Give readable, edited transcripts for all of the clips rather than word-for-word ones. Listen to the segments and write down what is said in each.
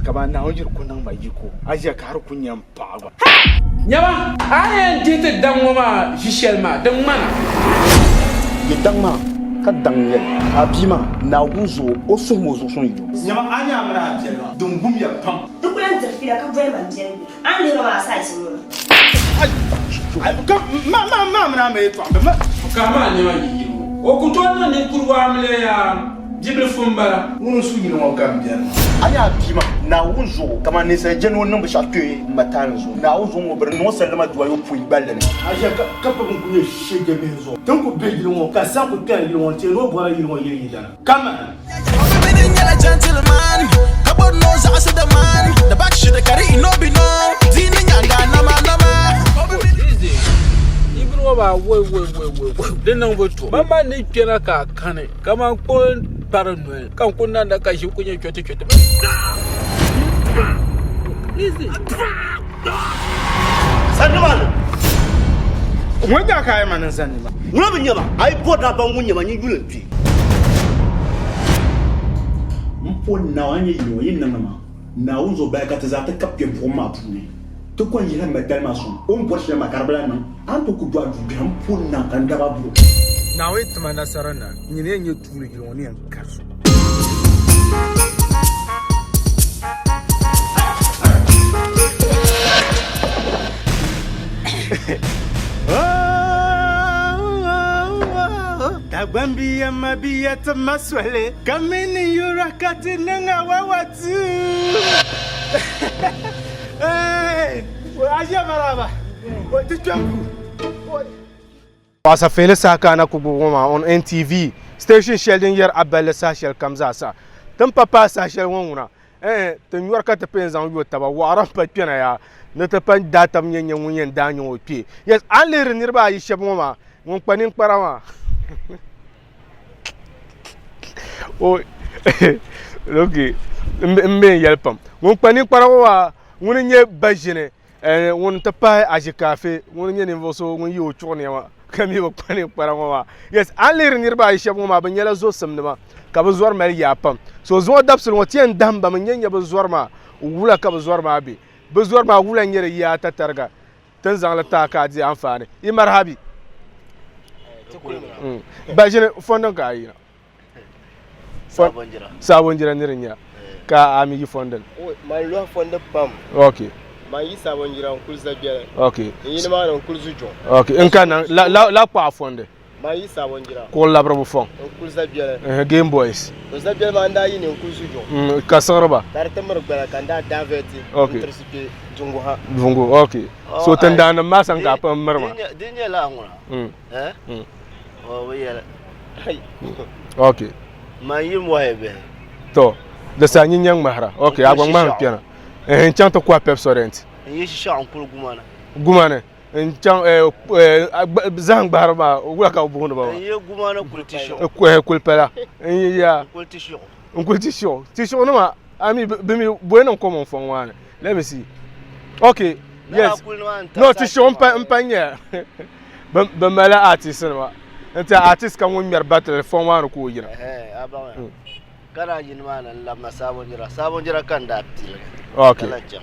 nyaɣisi kaman Naawuni yiri ku niŋ ma yiko, a ʒiya ka a di ku nya m paɣa gba. Nyama, a ni yɛn dihi ti daŋ ŋɔ maa ʒi shɛli maa, di ŋmana. Yi daŋ maa ka daŋ n-yɛli a bia maa, Naawuni zuɣu o suhim o zuɣusuŋ yino. Nyama, a nya a mini a biɛli maa, din gumya pam. Di ku lan diri fiila ka boli ma m biɛli yuli. A ni lihiri ma maa saha ŋɔ. Ka maa nɛma yi yiri o, o ku tooi niŋ ninkurigu amiliya yaa bibilifu m-bala. Ŋuni n-su yili ŋɔ ka m biɛri maa? A nya a bia maa, Naawuni zuɣu, kaman ninsal je ni o niŋ binshɛɣu kpe m ma taali zuɣu. Naawuni zuɣu ŋɔ bɛ di niŋ o sallama duayopɔin gballi ni. A ʒiya ka pɔbi n-ku nyɛ shɛjabihi zuɣu. Ti ni ku be yili ŋɔ ka saha ku kpɛna yili ŋɔ ni, ti yɛn ni o bɔrila yili ŋɔ yili yidana. Kaman. Ibiri ŋɔ maa woi woi woi woi woi di niŋ bi to man maa ni kpɛna ka a kani kaman kpɔn kpari noli ka n ku nanda ka ʒi ku nyɛ chɔti chɔti Ŋun nya ka a yi ma ni zani ma. Ŋuna bi nya ma, a yi bɔri ni a baŋ ŋun nya ma, nyin yuli n-kpe. M po Naawuni a nyɛ yili ŋɔ yi niŋdi maa, Naawuni zuɣu bahi ka ti zaa ti kab kpe buɣim maa puuni. Ti kɔŋ yihila m ma tali maa sɔŋ, o ni bɔri shɛli maa ka di bi lahi niŋ. A ni tooi ku dɔɣi duu biɛhi, m po Naawuni ka n daba buri. Naawuni ti ma nasara na, nyini yɛn nyɛ tuuli yili ŋɔ ni yɛn kari so. Dagbambiya mabiya ti ma soli ka mini yura ka ti niŋ a wawatu. Ajiya maraba, ti kpɛm Paɣasafeeli saha ka a na ku gbubi ŋɔ maa on NTV station shɛli din yɛri a balli saha shɛli kam zaa sa. Ti ni pa paai saha shɛli ŋɔ ŋuna, ɛɛn, ti nyɔri ka ti pun yɛn zaŋ yo taba waɣira m-pa kpɛna yaa ni ti pa daa tab nyɛ nyɛ ŋun yɛn daa nyɛ o kpee. Yes, a ni lihiri niriba ayi shɛba ŋɔ maa, ŋun kpa ninkpara maa o ok m be n yɛli pam ŋun kpa ninkpara ŋɔ maa ŋuni n-nyɛ ba ʒini Ŋun n-ti pahi Aʒikaafe ŋuni n-nyɛ ninvuɣ so ŋun yi o chuɣu nɛma ka mi bi kpa ninkpara ŋɔ maa. Yes, a ni lihiri niriba ayi shɛba ŋɔ maa bɛ nyɛla zosimnima ka bɛ zɔri mali yaa pam. So zuŋɔ dabisili ŋɔ ti yɛn dahim ba mi n-nyɛ nya bɛ zɔri maa wula ka bɛ zɔri maa be. Bɛ zɔri maa wula n-nyɛ di yaa tatariga ti ni zaŋ li ti a ka a di anfaani. Yi marhabi. Ba ʒini fɔndiŋ ka a yina. Sabonjira niri n-nya ka a mi yi fɔndini. Man lɔhi fɔndi pam. Ok. Man yi Sabonjira n kuli Zagbɛli. Ok. N yi nimaani n kuli Zujuŋ. Ok n ka na la kpaɣa fɔndi. Man yi Sabonjira. Kuɣu labiribu fɔŋ. N kuli Zagbɛli. Game boys. To Zagbɛli maa n daa yi ni n kuli Zujuŋ. Ka siɣiri ba. Ka di ti miri gbala ka n daa davɛti. Ok. N tirisi kpe Dungu ha. Dungu ok. So tindaannima maa sani ka a pun miri maa. Di nyɛla ŋuna. Eh? O bi yɛli. Ok. Man yi mɔhi bihi. To, di saha nyin nyɛ ŋmahira. Ok, a gba ŋmahim kpɛna. Ɛhɛn, n chaŋ ti kɔhi Pepsodent. N yi shishaɣu n kuli guma ni. Guma ni. N chaŋ zahim gbahiri maa, wula ka bɛ booni ba maa? N yi guma ni kuli tishiɣu. Kuli pala. N yi ya. N kuli tishiɣu. N kuli tishiɣu. Tishiɣu nima, I mean, bɛ mi bɔi niŋ kom n fɔŋ maa ni. Let me see. Ok, yes. No, tishiɣu m pa nyɛ. Bɛ mali artist nima n ti artist kam ŋun ŋmɛri battle fɔŋ maa ni ka o yina. Ɛhɛn a baŋ ya ka daa yi nimaani n labina Sabonjira Sabonjira ka n daa piligi Ok ka lahi chaŋ.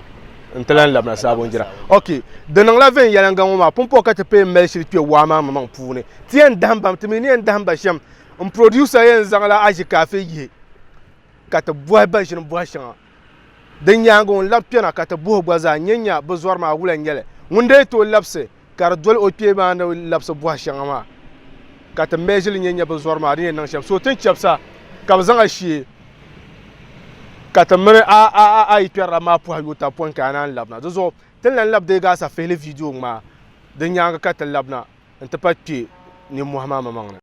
N ti lahi labina Sabonjira ok di niŋla viɛnyɛliŋga ŋɔ maa pumpɔŋɔ ka ti pay mali shili kpe waa maa maŋ puuni ti yɛn dahim ba ti mi ni yɛn dahim ba shɛm n producer yɛn zaŋla aʒikaafe yihi ka ti bɔhi ba ʒini bɔhi shɛŋa Din nyaaŋa o ni labi kpɛna ka ti buhi gba zaa nya nya bɛ zɔri maa wula n-nyɛ li. Ŋun dee tooi labisi ka di doli o kpee maa ni labisi bɔhi shɛŋa maa ka ti measure li nya nya bɛ zɔri maa di ni yɛn niŋ shɛm. So ti ni chɛbisa ka bɛ zaŋ a shee ka ti mini a a yi kpɛrila maa pɔhi yooi tab pɔi ka a naan labina. Di zuɣu ti ni lan labi deegi a safihili video ŋmaa di nyaaŋa ka ti labina nti pa kpe nimmɔhi maa maŋmaŋ ni.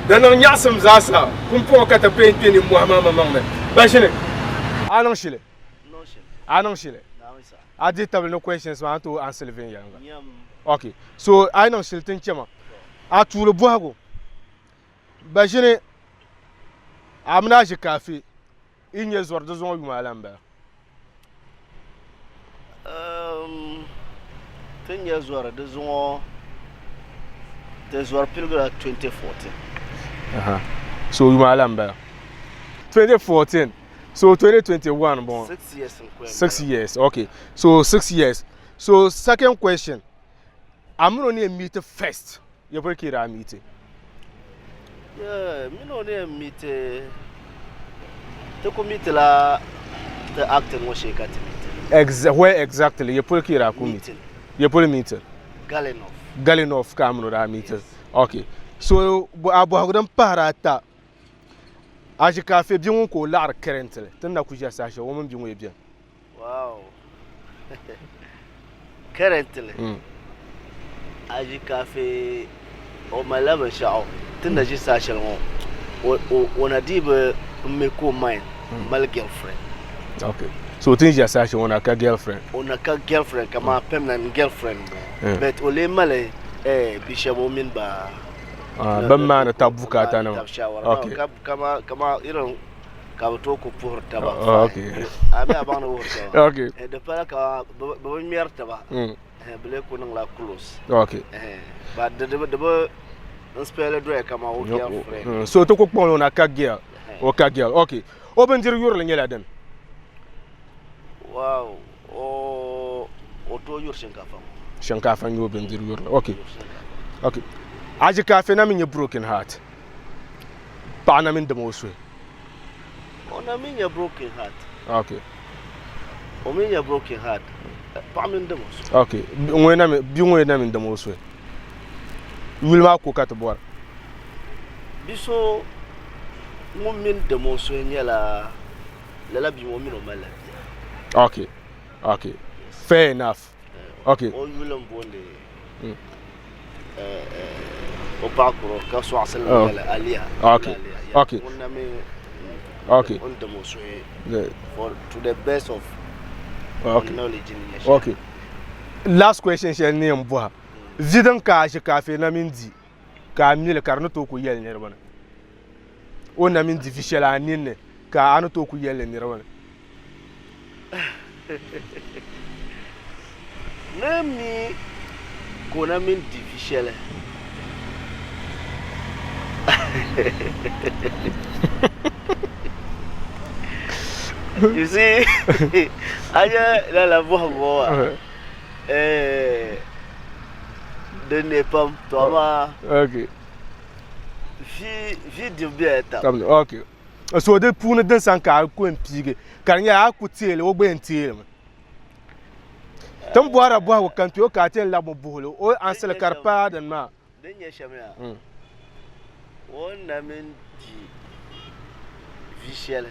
Di niŋ nyaɣisim zaasa pumpɔŋɔ ka ti peen kpe nimmɔhi maa maŋmaŋ ni. Ba ʒini. A niŋ shili? A niŋ shili? A dihi tabili ni questions maa a ni tooi answer li viɛnyɛliŋga. Ok so a yi niŋ shili ti ni chɛ ma a tuuli bɔhigu ba ʒini a mini a ʒi kaafe yi nyɛ zɔri di zuŋɔ yuma la m-bala. Um, ti nyɛ zɔri di zuŋɔ ti zɔri piligila 2014. Aha. So yuma la m-bala. 2014 so 2021 bɔŋɔ. 6 years n kuli. 6 years okay so 6 years so second question a mini o ni yɛn meet first ya boli ka yi daa meet? Yeah, mini o ni yɛn meet ti ku meet la ti acting ŋɔ shee ka ti meet. Where exactly ya poli ka yi daa ku meet? Ya poli meet? Galinov. Galinov ka a mini o daa meet. Okay so a bɔhigu din pahiri ata Aʒikaafe bia ŋun ka o laɣiri currently ti ni na kuli ʒiya saha shɛli o mini bia ŋɔ yi beni. Wow. Currently Aʒikaafe o malila binshɛɣu ti ni na ʒi saha shɛli ŋɔ o na dii bi make o mind mali girlfriend. Okay. So ti ni ʒiya saha shɛli ŋɔ o na ka girlfriend. O na ka girlfriend kamani permanent girlfriend but o lee mali bi shɛba o mini ba Bɛn maani tab bukaata nima. Okay. Kama kama irin ka bi tooi ku puhiri taba. Okay. A mi a baŋ ni wuhiri shɛba. Okay. Di pala ka bi bi ŋmɛri taba. Bi lee ku niŋla close. Okay. But di di bi n spell doya kama o girlfriend. So ti ku kpaŋ o na ka girl. O ka girl. Okay. O bindiri yurili nyɛla dini? Wow. O o tooi yuri shinkaafa ŋɔ. Shinkaafa n-nyɛ o bindiri yurili. Ok. Ok. Aʒikaafe na mi nyɛ broken heart. Paɣa na mi dim o suhi. O na mi nyɛ broken heart. Ok. O mi nyɛ broken heart. Paɣa mi dim o suhi. Ok. Ŋun na mi bia ŋun na mi dim o suhi. Yuli maa ko ka ti bɔri. Bi so ŋun mi dim o suhi nyɛla lala bia ŋɔ mini o malila bia. Okay, okay, fair enough. Okay. O yuli n booni o paɣa kuro ka sɔɣisili oh. nyɛla Aliya. Okay, okay. Ŋun na mi okay. O ni dim o suhi for to the best of okay. knowledge ni nyɛ shɛli. Okay. Last question shɛli ni yɛn bɔha. Vi din ka a ʒi kaafee na mini di ka a mili ka di ni tooi ku yɛli niriba ni. O na mini di vi shɛli a ninni ka a ni tooi ku yɛli li niriba ni. Ni mi ka o na mini di vi shɛli. You see, a nya lala bɔhigu ŋɔ maa. Eh, din ne pam to amaa. Okay. Vi vi dibu bela tab. Tab ni okay. So di puuni din san ka a ku yɛn piigi ka di nyɛla a ku teeli o gba yɛn teelimi. Ti ni bɔhira bɔhigu kam kpɛ o ka a ti yɛn labimi buhili o ansali ka di paai dini maa. Din nyɛ shɛm yaa, o ni na mini di vi shɛli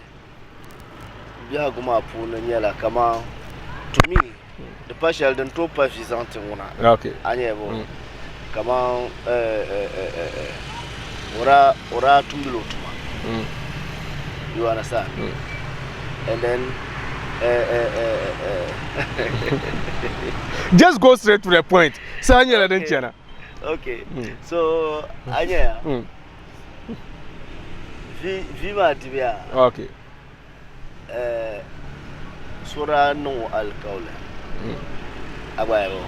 biɛhigu maa puuni nyɛla kaman to me di pa shɛli din tooi pa vi zaŋ ti ŋuna. A nyɛ bo kaman o daa tumdila o tuma. You understand? And then Just go straight to the point. Saha nyɛla din chana. Okay. So a nyɛ ya. Vi vi maa dibu yaa. Okay. Eh, so daa niŋ o alikauli. A gba yɛli o.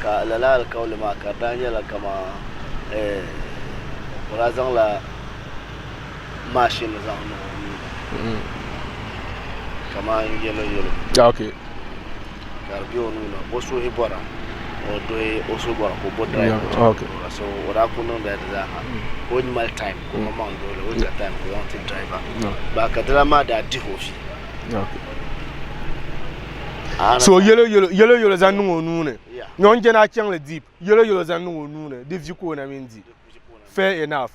Ka lala alikauli maa ka di daa nyɛla kaman eh, o daa zaŋla machine zaŋ niŋ o nuu ni. Kaman yellow yellow. Okay. Ka di be o nuu ni o suhi bɔra o duhi o suhi bɔra ka o bo driver Okay. So o daa ku niŋdila di zaa ha ka o mali time ka o maŋmaŋ duhili o chɛ time ka o zaŋ ti driver ba ka dila maa daa dihi o vi. Okay. So yellow yellow yellow yellow zaŋ niŋ o nuu ni. Nyɔŋ jɛna a chaŋli deep yellow yellow zaŋ niŋ o nuu ni di vi ka o na mini di. Fair enough.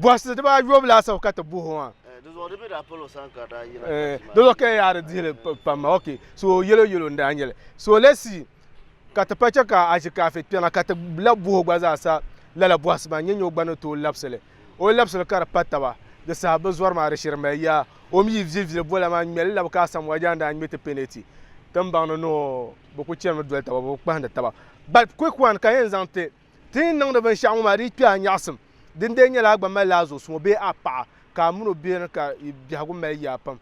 Bɔhisi dibaayobu laasabu ka ti buhi o maa. Di zuɣu di be daa pali o sani ka daa yina Di zuɣu ka yaa di dihili pam maa. Ok, so yellow yellow n daa nyɛli. So let's see ka ti pa chɛ ka Aʒikaafe kpɛna ka ti labi buhi o gba zaa sa lala bɔhisi maa n-nyɛ nyɛ o gba ni tooi labisi li. O yi labisi li ka di pa taba, di saha bɛ zɔri maa di shiri mali yaa. O mi yi vili vili bola maa ŋmɛ li labi ka Asamoah Gyan daa ŋmɛ ti penalty. Ti ni baŋ ni noo bɛ ku chanimi doli taba, bɛ bi kpahindi taba. But quick one ka yɛn zaŋ ti, ti ni niŋdi binshɛɣu ŋɔ maa di yi kpe a nyaɣisim, din dee nyɛla a gba malila a zuɣusuŋɔ bee a paɣa ka a mini o beni ka yi biɛhigu mali yaa pam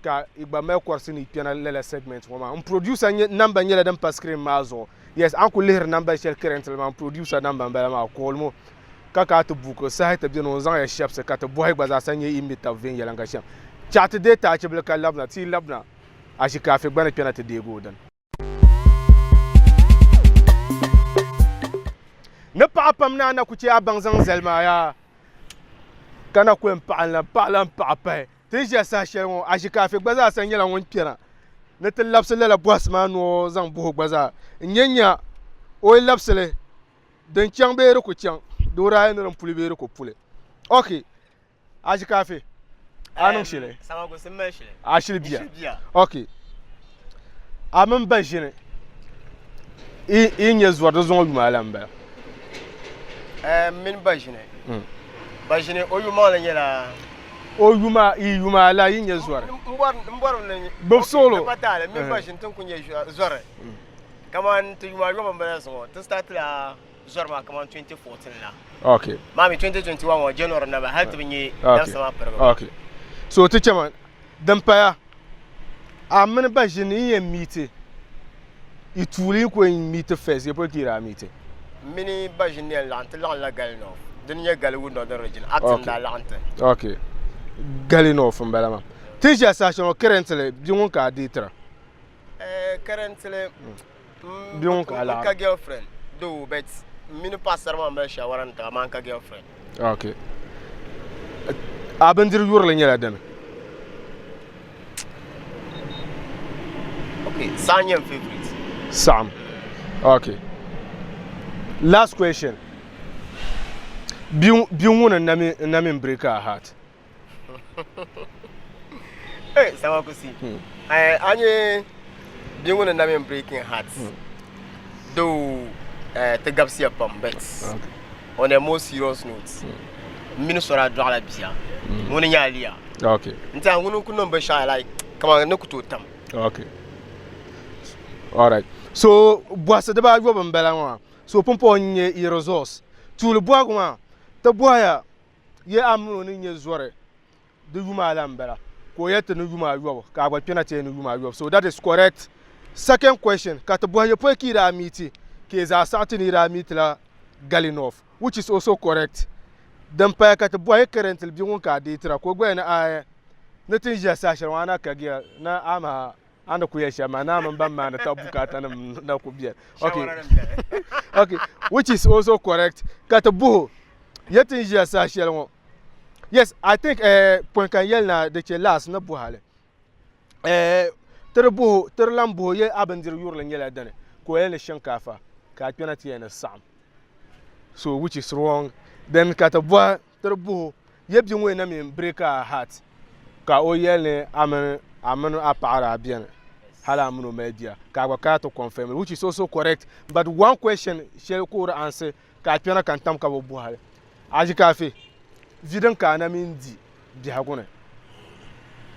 ka yi gba mali kɔrisi ni yi kpɛna lala segment ŋɔ maa. N producer number nyɛla din pa screen maa zuɣu. Yes, a ni kuli lihiri number shɛli currently maa n producer number m-bala maa, call mo ka ka a ti book saha ti beni o ni zaŋ ya shɛbisi ka ti bɔhi gba zaasa nyɛ yi mi tab viɛnyɛliŋga shɛm. Chaɣ ti deei taachibili ka labina, ti yi labina Ashikaafi gba ni kpɛna ti deegi o dini. Ni paɣa pam ni a na ku chɛ a baŋ zaŋ zali maa yaa, ka na ku yɛn paɣi n-lan paɣi lan paɣi pahi. Ti ni ʒiya saha shɛli ŋɔ, Ashikaafi gba zaa sa nyɛla ŋun kpɛna ni ti labisi lala bɔhisi maa noo zaŋ bɔhi o gba zaa n-nyɛ nya o yi labisi li din chaŋ bee di ku chaŋ, di o daa yɛn ni din puli bee di ku puli. Ok. Aʒikaafi, a niŋ shili? A shili bia. Ok. A mini ba ʒini yi nyɛ zɔri di zuŋɔ yuma ala m-bala? M mini ba ʒini. Hmm. Ba ʒini o yumaŋli nyɛla o yuma yi yuma ala yi nyɛ zɔri. M bɔri ni gbubi suɣulo. Pa taali m mini ba ʒini ti ni ku nyɛ zɔri. Hmm. Kaman ti yuma ayɔbu m-bala zuŋɔ ti startila zɔri maa kamani 2014 la. Okay. Maa mi 2021 ŋɔ January naba hali ti bi nyɛ dabisa maa pirigibu. Okay. So ti chama din paya a mini ba ʒini yi yɛn miiti yi tuuli yi ku yɛn miiti first ya polo ka yi daa miiti. M mini ba ʒini yɛn laɣim ti laɣim la Gali North din nyɛ Galiwood Northern Region Acting daa laɣim ti. Okay. Gali North n bala maa. Ti ni ʒiya saha shɛli ŋɔ currently bia ŋun ka a deetira? Eh, currently Bia ŋun ka a laɣim. N ka girlfriend though but m mini paɣasara maa mali shawara ni taba amaa n ka girlfriend. Okay. A bindiri yurili nyɛla dini? Okay, saɣim nyɛ n favourite. Saɣim. Okay. Last question. Bia ŋuni n na mi break a heart? Hey, sama kusi. Eh, anye bia ŋuni na mi breaking heart. Though eh, ti gabisiya pam but okay. on a more serious note, m mini sora dɔɣila bia. Ŋuni nyɛ Aliya. Okay. N tiɛha ŋuni n ku niŋ binshɛɣu like kaman ni ku tooi tam. Okay. Alright. So bɔhisi dibaayɔbu n bala ŋɔ maa. So pumpɔŋɔ n nyɛ i resource. Tuuli bɔhigu maa ti bɔhiya Ye a min o ni nyɛ zɔri di yuma ala m-bala, ka o yɛli ti ni yuma ayɔbu, ka a gba kpɛna ti yɛli ni yuma ayɔbu. So that is correct. Second question, ka ti bɔhi ya pɔi ka yi daa meeti, ka yi zaa saɣi ti ni yi daa meeti la Galinov, which is also correct. Din paya ka ti bɔhi currently bia ŋun ka a deetira, ka o gba yɛli ni aai ni ti ni ʒiya saha shɛli ŋɔ a na ka giya ni amaa a ni ku yɛli shɛm maa naa mini ban maani tab bukaata nim na ku biɛni okay okay which is also correct ka ti buhu yɛ ti ni ʒiya saha shɛli ŋɔ yes i think eh, pɔi ka n yɛli na di chɛ last ni buhali eh, ti di buhu ti di lan buhu yɛ a bindiri yurili nyɛla dini ka o yɛli ni shinkaafa ka a kpɛna ti yɛli ni saɣim so which is wrong then ka ti buhi Ti di buhi ya bia ŋɔ na mi break a heart ka o yɛli ni a mini a mini a paɣa daa beni hali a mini o mali bia ka a gba kana ti confirm li which is also correct but one question shɛli ka o di answer ka a kpɛna ka n tam ka bi bɔhi li Aʒikaafi vi din ka a na mi n-di biɛhigu ni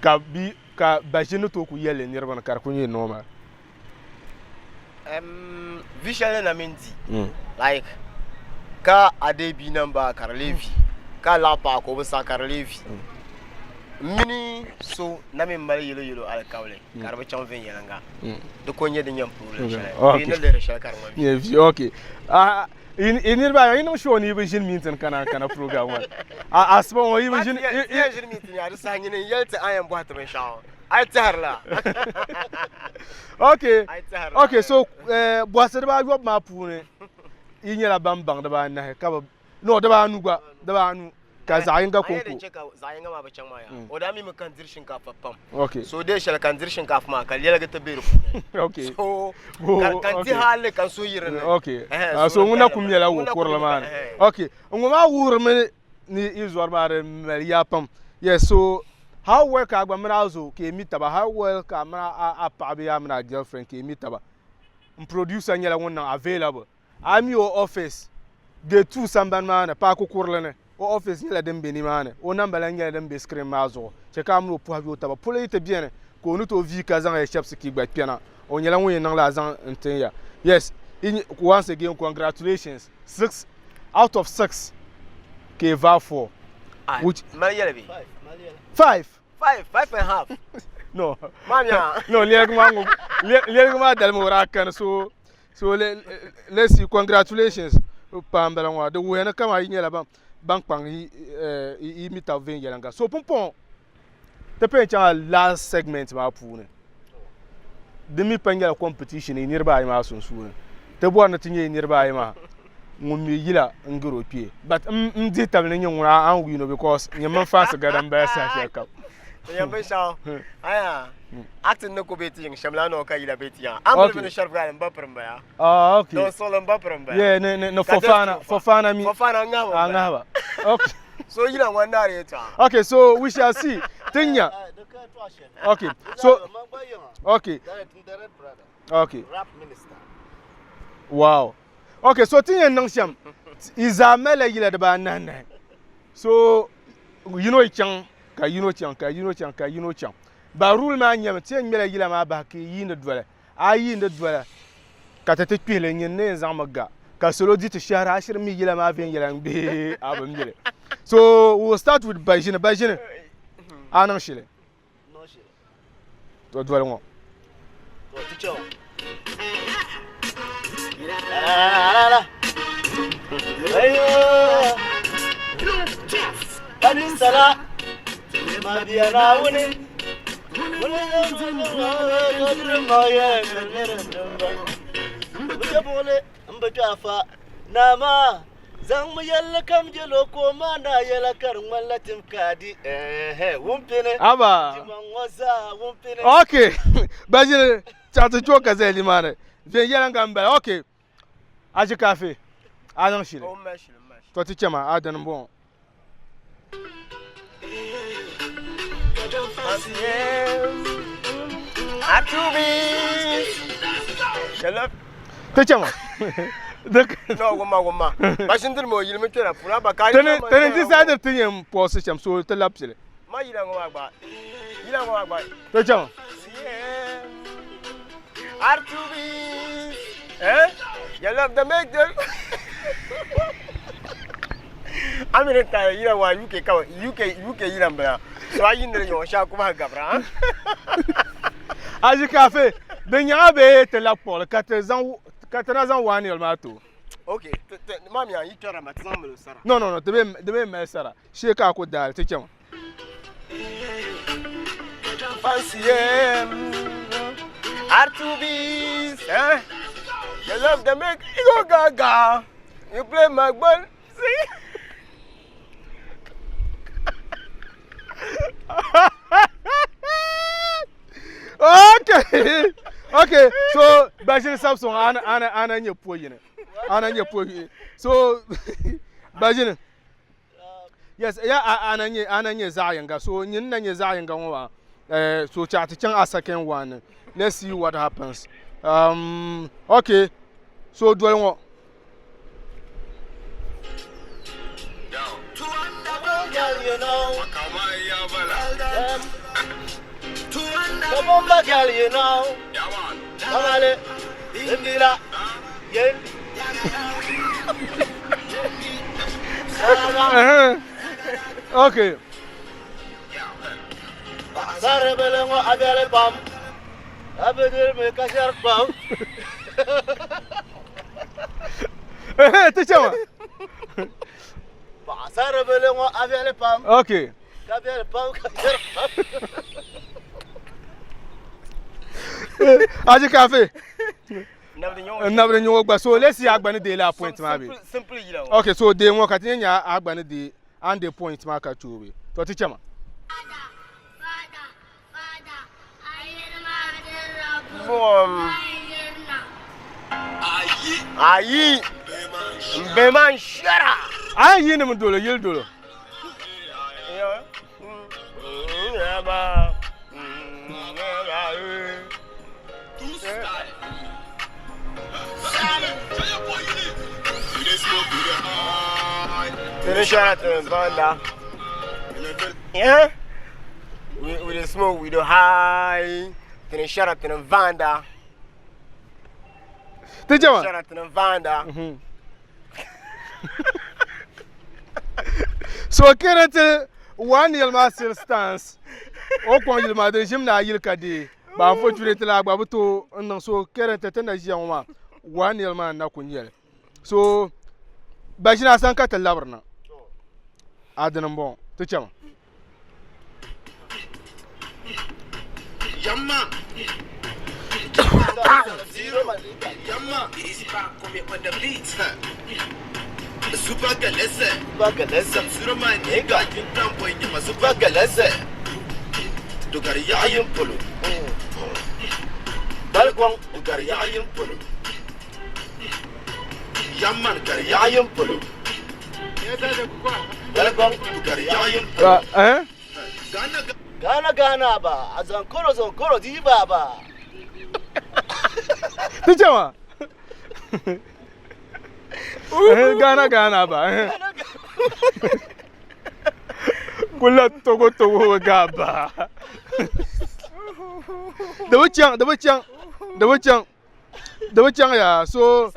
ka bi ka baʒini ni tooi ku yɛli li niriba ni ka di ku nyɛ normal. Vi shɛli ni na mini di hmm. like ka a deei bia namba ka di lee vi ka a laɣa paɣa ka o bi saɣi ka di lee vi hmm. mini so na mi mali yɛlo yɛlo alikawli hmm. ka di bi chaŋ viɛnyɛlinga di ko nyɛ din yɛn problem shɛli bee ni lihiri shɛli ka di ŋmani vi ok ah, i niriba ayi niŋ sure ni yi bi ʒini meeting kana kana program ŋɔ asiba ŋɔ yi bi ʒini yi ʒini meeting yaa di saha nyini n yɛli ti a yɛn bɔhi ti binshaɣu A yi tɛhirila. Okay. A yi tɛhirila. Okay, so eh, bɔhisi dibaayɔbu maa puuni yi nyɛla ban baŋ dibaanahi ka bi no dibaanu gba dibaanu ka zaɣ yinga A yɛn konko. din chɛ ka zaɣ yinga maa bi chaŋ maa yaa. O daa mi mi ka n diri shinkaafa pam. Okay. So deei shɛli ka n diri shinkaafa maa ka lɛligi ti be di puuni. Okay. So Oh, ka ka n okay. di hali ka n suhu yi dinni. Okay. Ɛhɛn, Ah, so din ŋuna paya ku la. mɛla Ŋuna ku wukurili mi maa ka ni. ɛhɛn. Okay. Ŋɔ maa wuhirimi ni yi zɔri maa di mali yaa pam. Yes, so how well ka a gba mini a zo ka yi mi taba how well ka a mini a paɣa bee a mini a girlfriend ka yi mi taba n producer nyɛla ŋun niŋ available a mi o office gate 2 sambani maa ni paaki kurili ni o office nyɛla din be nimaani o namba lan nyɛla din be screen maa zuɣu chɛ ka a mini o pɔhi yooi taba polo yi ti beni ka o ni tooi vii ka zaŋ ya shɛbisi ka yi gba kpɛna. O nyɛla ŋun yɛn niŋ lala zaŋ n-tin ya. Yes, once again congratulations. 6 out of 6 ka yi vaai 4. Which Mali yɛli bee? 5. 5, 5 and half. No. Maa nya. No, lɛligi maa ŋɔ, lɛligi maa dalimi o daa kani so so let's see congratulations paa n bala ŋɔ di wuhiya ni kaman yi nyɛla ban ban kpaŋ yi yi mi tab viɛnyɛliŋga so pumpɔŋɔ ti pun chaŋla last segment maa puuni di mi pa nyɛla competition yi niriba ayi maa sunsuuni ti bɔri ni ti nyɛ yi niriba ayi maa ŋun mi yila n gari o kpee but n dihi tabili ni nyɛ ŋuna a ni win o because nyɛ mini fansi gari n bala saha shɛli kam. N yɛn binshɛɣu aya acting ni ku be ti yiŋ shɛm la noo ka yila be ti yiŋa. A ni boli ni Sharif Gali m ba piri m baya. Ah, okay. Don suɣili m ba piri m baya. Yeah, ni Fofana, Fofana mi. Fofana ŋahiba. Ah, ŋahiba. Okay. So yila ŋɔ naari yɛltɔɣa. Okay, so we shall see. Ti nya. Okay, so okay. Okay. Rap minister. Wow. Okay, so ti yɛn niŋ shɛm, yi zaa malila yila dibaanahi nahi. So yino yi chaŋ ka yino chaŋ ka yino chaŋ ka yino chaŋ. Ba rule maa nyɛmi ti yɛn ŋmɛla yila maa bahi ka yi yiindi doli. A yi yiindi doli ka ti ti kpihili nyin ni yɛn zaŋmi ga ka salo di ti shɛhira a shiri mi yila maa viɛnyɛla bee a bi mi li. So we will start with Baʒini. Baʒini a niŋ shili. To doli ŋɔ. Zaŋmi yɛlli kam jɛl o ka o maani a yɛla ka di ŋmanila tim ka a di ɛɛhɛ wumpini. Aba. Dimaŋ ŋɔ zaa wumpini. Ok Bajini chaɣ ti cho ka zali nimaani viɛnyɛliŋga m-bala ok Aʒikaafe a niŋ shili to ti chama a dini m-bɔŋɔ. Ti chama. Tini decide ti yɛn pɔsi shɛm so ti labisili. Ti chama. R2Bees. Eh? You love the make them. Amini ta yila wa UK ka UK UK yila mbala. So ayi ndere yo sha kuma gabra. Aji kafe di nyaŋa bee ti labi kpuɣili ka ti zaŋ ka ti na zaŋ one nil maa ti o. Okay, ma mi yi tɔra ma ti zaŋ mali sara. No no no di bee mali sara shee ka a ku daali ti chɛma. Fancy R2Bees, eh? You love the make you go gaga. You play my ball. See? Okay. Okay. So Bajini Samson ana ana ana nyɛ po yini. Ana nyɛ po yini. So Bajini Yes, ya ana nyɛ ana nyɛ zaɣ yinga. So nyin na nyɛ zaɣ yinga ŋɔ maa. Eh, so chaɣ ti chaŋ a second one. Let's see what happens. Okay. So doli ŋɔ. Okay. Paɣasaribili ŋɔ a viɛli pam, a bi dirimi ka shɛri kpam. Ti chɛma. Paɣasaribili ŋɔ a viɛli pam. Okay. Ka viɛli pam ka shɛri kpam. Aji Kafe. Nabdi nyɛ o gba so let's see a gba ni deei laa point maa bee. Simple yila ŋɔ. Okay so deei ŋɔ ka ti nyɛ a gba ni deei a ni deei point maa ka ti o bee. To ti chɛma. Ayi n be maa n shɛra. A yi yiinimi dolo yili dolo. We dey smoke, we dey high. Tini shara tini vanda. Ti chɛma. Shara tini vanda. So currently one yɛli maa still stands. O kɔŋ yili maa din ʒim ni a yili ka deei. But unfortunately a gba bi tooi n niŋ so currently ti na ʒiya ŋɔ maa one yɛli maa n na kuli nyɛli. So Bajina a sani ka ti labiri na. A dini n bɔŋɔ ti chɛma. Ghana Ghana ba a zankoro zankoro di ba ba. Ti chɛma. Ghana Ghana ba. Kula togo togo ga ba. Di bi chaŋ di bi chaŋ di bi chaŋ di bi chaŋ yaa so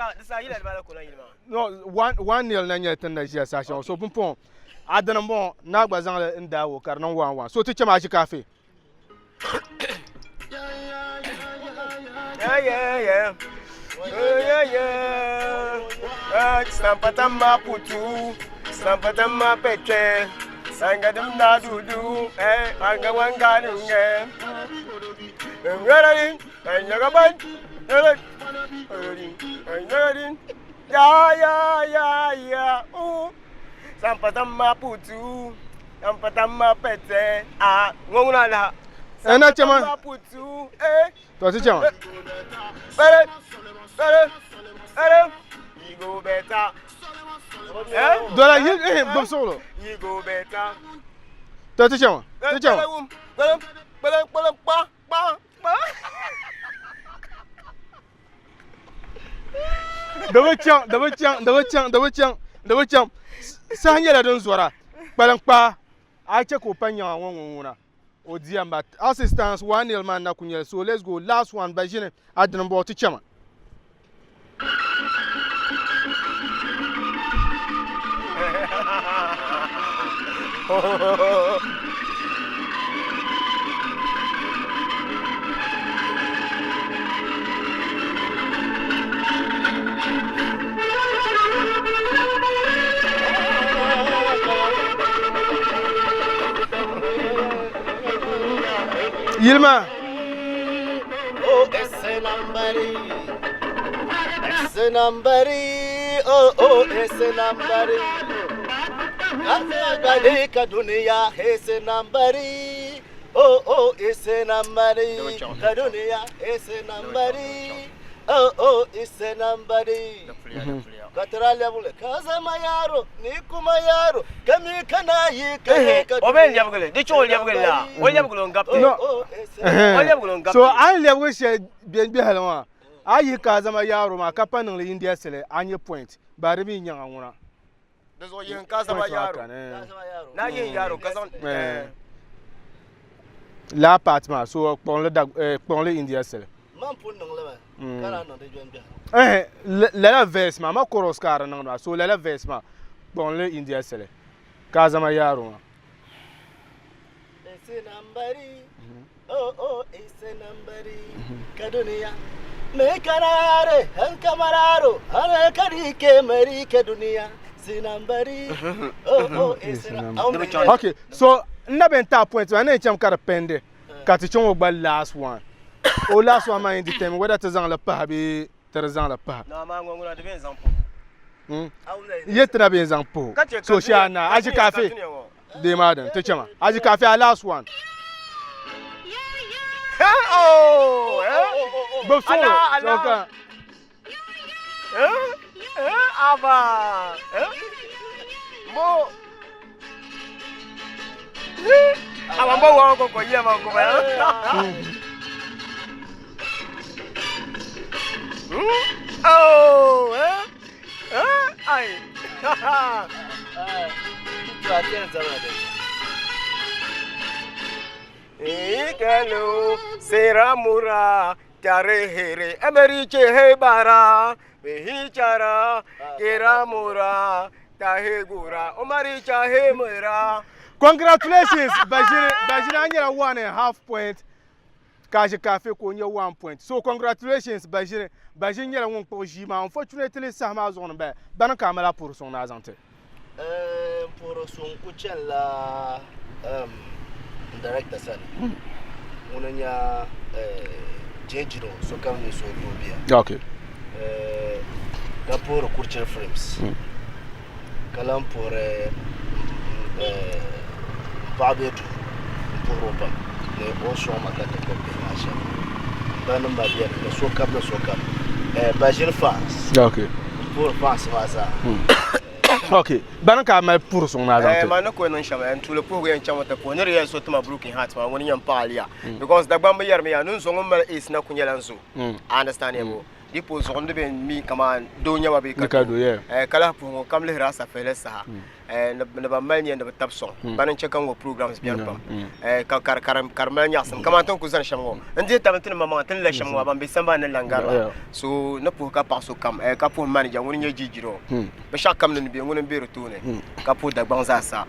no 1-0 na nyɛli tin na ʒiya saha shɛli ŋɔ so pumpɔŋɔ a dini n bɔŋɔ naa gba zaŋli n daai o ka di niŋ 1-1 so ti chɛmi a ʒi kaafe. Yeah, yeah, yeah. Yeah, yeah. Sampatama putu, sampatama pete, sangadim na dudu, eh, anga wanga nunge. Ngararin, anyagaban, ngararin, ya ya ya ya, ooh. Sampatama putu, sampatama pete, ah, ngonguna la. Eh, na chema. Sampatama putu, eh. To ti chɛma. Better, better, better. You go better. Eh? Dola yili eh gbubi suɣulo. You go better. To ti chɛma. Ti chɛma. Kpɛlɛm, kpɛlɛm, kpɛlɛm, kpa, kpa, kpa. Di bi chaŋ di bi chaŋ di bi chaŋ di bi chaŋ di bi chaŋ saha nyɛla din zɔra kpaliŋ kpaa a chɛ ka o pa nyaŋa ŋɔ ŋun ŋuna o diya but as it stands 1-0 maa na ku nyɛli so let's go last one ba ʒini a dini n bɔŋɔ ti chɛma. Yili maa. Oh, Esenambari. Esenambari. Oh, oh, Esenambari. Kadhalika dunia Esenambari. Oh, oh, Esenambari. Kadunia Esenambari. Oh, oh, Esenambari. Katara lebule kazama yaro ni kuma yaro kami kana yi kare ka O bɛ lɛbigili di chaŋ o lɛbigili la o lɛbigili o n gabti No. Oh, o lɛbigili o n gabti So a ni lɛbigi shɛli bɛ gbɛhili maa a yihi ka a zama yaaro maa ka pa niŋli India sili a nyɛ point ba di mi nyaŋa ŋuna. Di zuɣu yihi ka zama Point maa yaaro kani, eh. na yihi yaaro ka zaŋ Eh. Laa part maa so kpuɣinli dag eh, kpuɣinli India sili. Man pun niŋli mi ka na niŋdi jɔnjɔhi. Eh, lala verse maa ma chorus ka a di niŋdi maa so lala verse maa kpuɣinli India sili ka a zama yaaro maa. Esenambari, oh oh, Esenambari, kadunia. Me karare, hankamararo, hanakarike marike dunia. Sinambari, oh oh, Esenambari. Okay, so n na bɛn taai point maa ni yɛn cham ka di pendi ka ti chaŋ o gba last one. O last one maa yɛn determine whether ti zaŋli pahi bee ti di zaŋli pahi. Na maa ŋɔ ŋuna di bɛ n zaŋ puhi. Ye ti na bɛ n zaŋ puhi. Ka chɛ So shee a na Aji Kafe dee maa dini ti chama. Aji Kafe a last one. Oh, eh? Gbubi suɣulo. Ala, ala. So ka Eh? Eh? Aba. Eh? Mo. Aba mo wa ko ko yema ko ba. Oh, eh? Eh? Ai. To a tɛn zama da. Ikelu seramura tarehere emeriche hebara behichara keramura tahegura omaricha hemera. Congratulations Bajiri Bajiri a nyɛla 1.5 point ka Aʒikaafe ka o nyɛ 1 point. So congratulations Bajiri Bajiri nyɛla ŋun kpuɣi ʒii maa unfortunately saha maa zuɣu ni baya bani ka a mali a puhiri suŋ ni a zaŋ ti. N puhiri suŋ ku chanila n director sani ŋuni n-nyɛ Jejiro sokam ni so doo bia. Okay. Ka puhiri Kurichiri Films ka lahi puhiri m paɣa bee duu n puhiri o pam ni o ni sɔŋ ma ka ti gbubi bihi maa shɛm. M ba ni m ma beni ni sokam ni sokam Bajiri fans. Okay. N puhiri fans maa zaa. Ok, bani ka a mali puhiri suŋ ni a zaŋ ti? Man ni kuli niŋ shɛm, n tuuli puhigu yɛn chaŋmi ti puhi ni di yɛli so tima broken heart maa ŋuni yɛn paɣi liya because Dagbamba yɛrimi yaa ni n zo ŋun mali AIDS na ku nyɛla n zo. A understand yɛbu? Di puhi zuɣu n di bɛ mi kaman doo nyɛma bee ka doo ka lahi puhi ŋun kam lihiri a safihili saha ni ban mali nia ni bɛ tabi sɔŋ bani n-chɛ ka ŋɔ programs beni pam ka ka di mali nyaɣisim kaman ti ni kuli zani shɛm ŋɔ n dihi tabili ti ni maŋmaŋa ti ni la shɛm ŋɔ maa ban be sambani ni lan gari ba so ni puhi ka paɣi sokam ka puhi manager ŋuni n-nyɛ Jijiro binshɛɣu kam ni ni be ŋuni m-be di tooni ka puhi Dagbaŋ zaa sa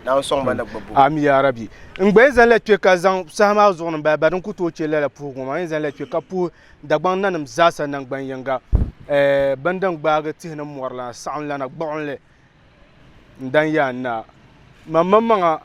Naawuni sɔŋ ba ni gbubbu. Ami yaa Rabbi. N gba yɛn zaŋ la kpe ka zaŋ saha maa zuɣu ni m-bala ba din ku tooi che lala puhigu ŋɔ maa, n yɛn zaŋ la kpe ka puhi Dagbaŋ nanim zaasa naŋgban yiŋga bini din gbaagi tihi ni mɔri lana saɣim lana gbuɣinli n-dan yaa n-na. Man maŋmaŋa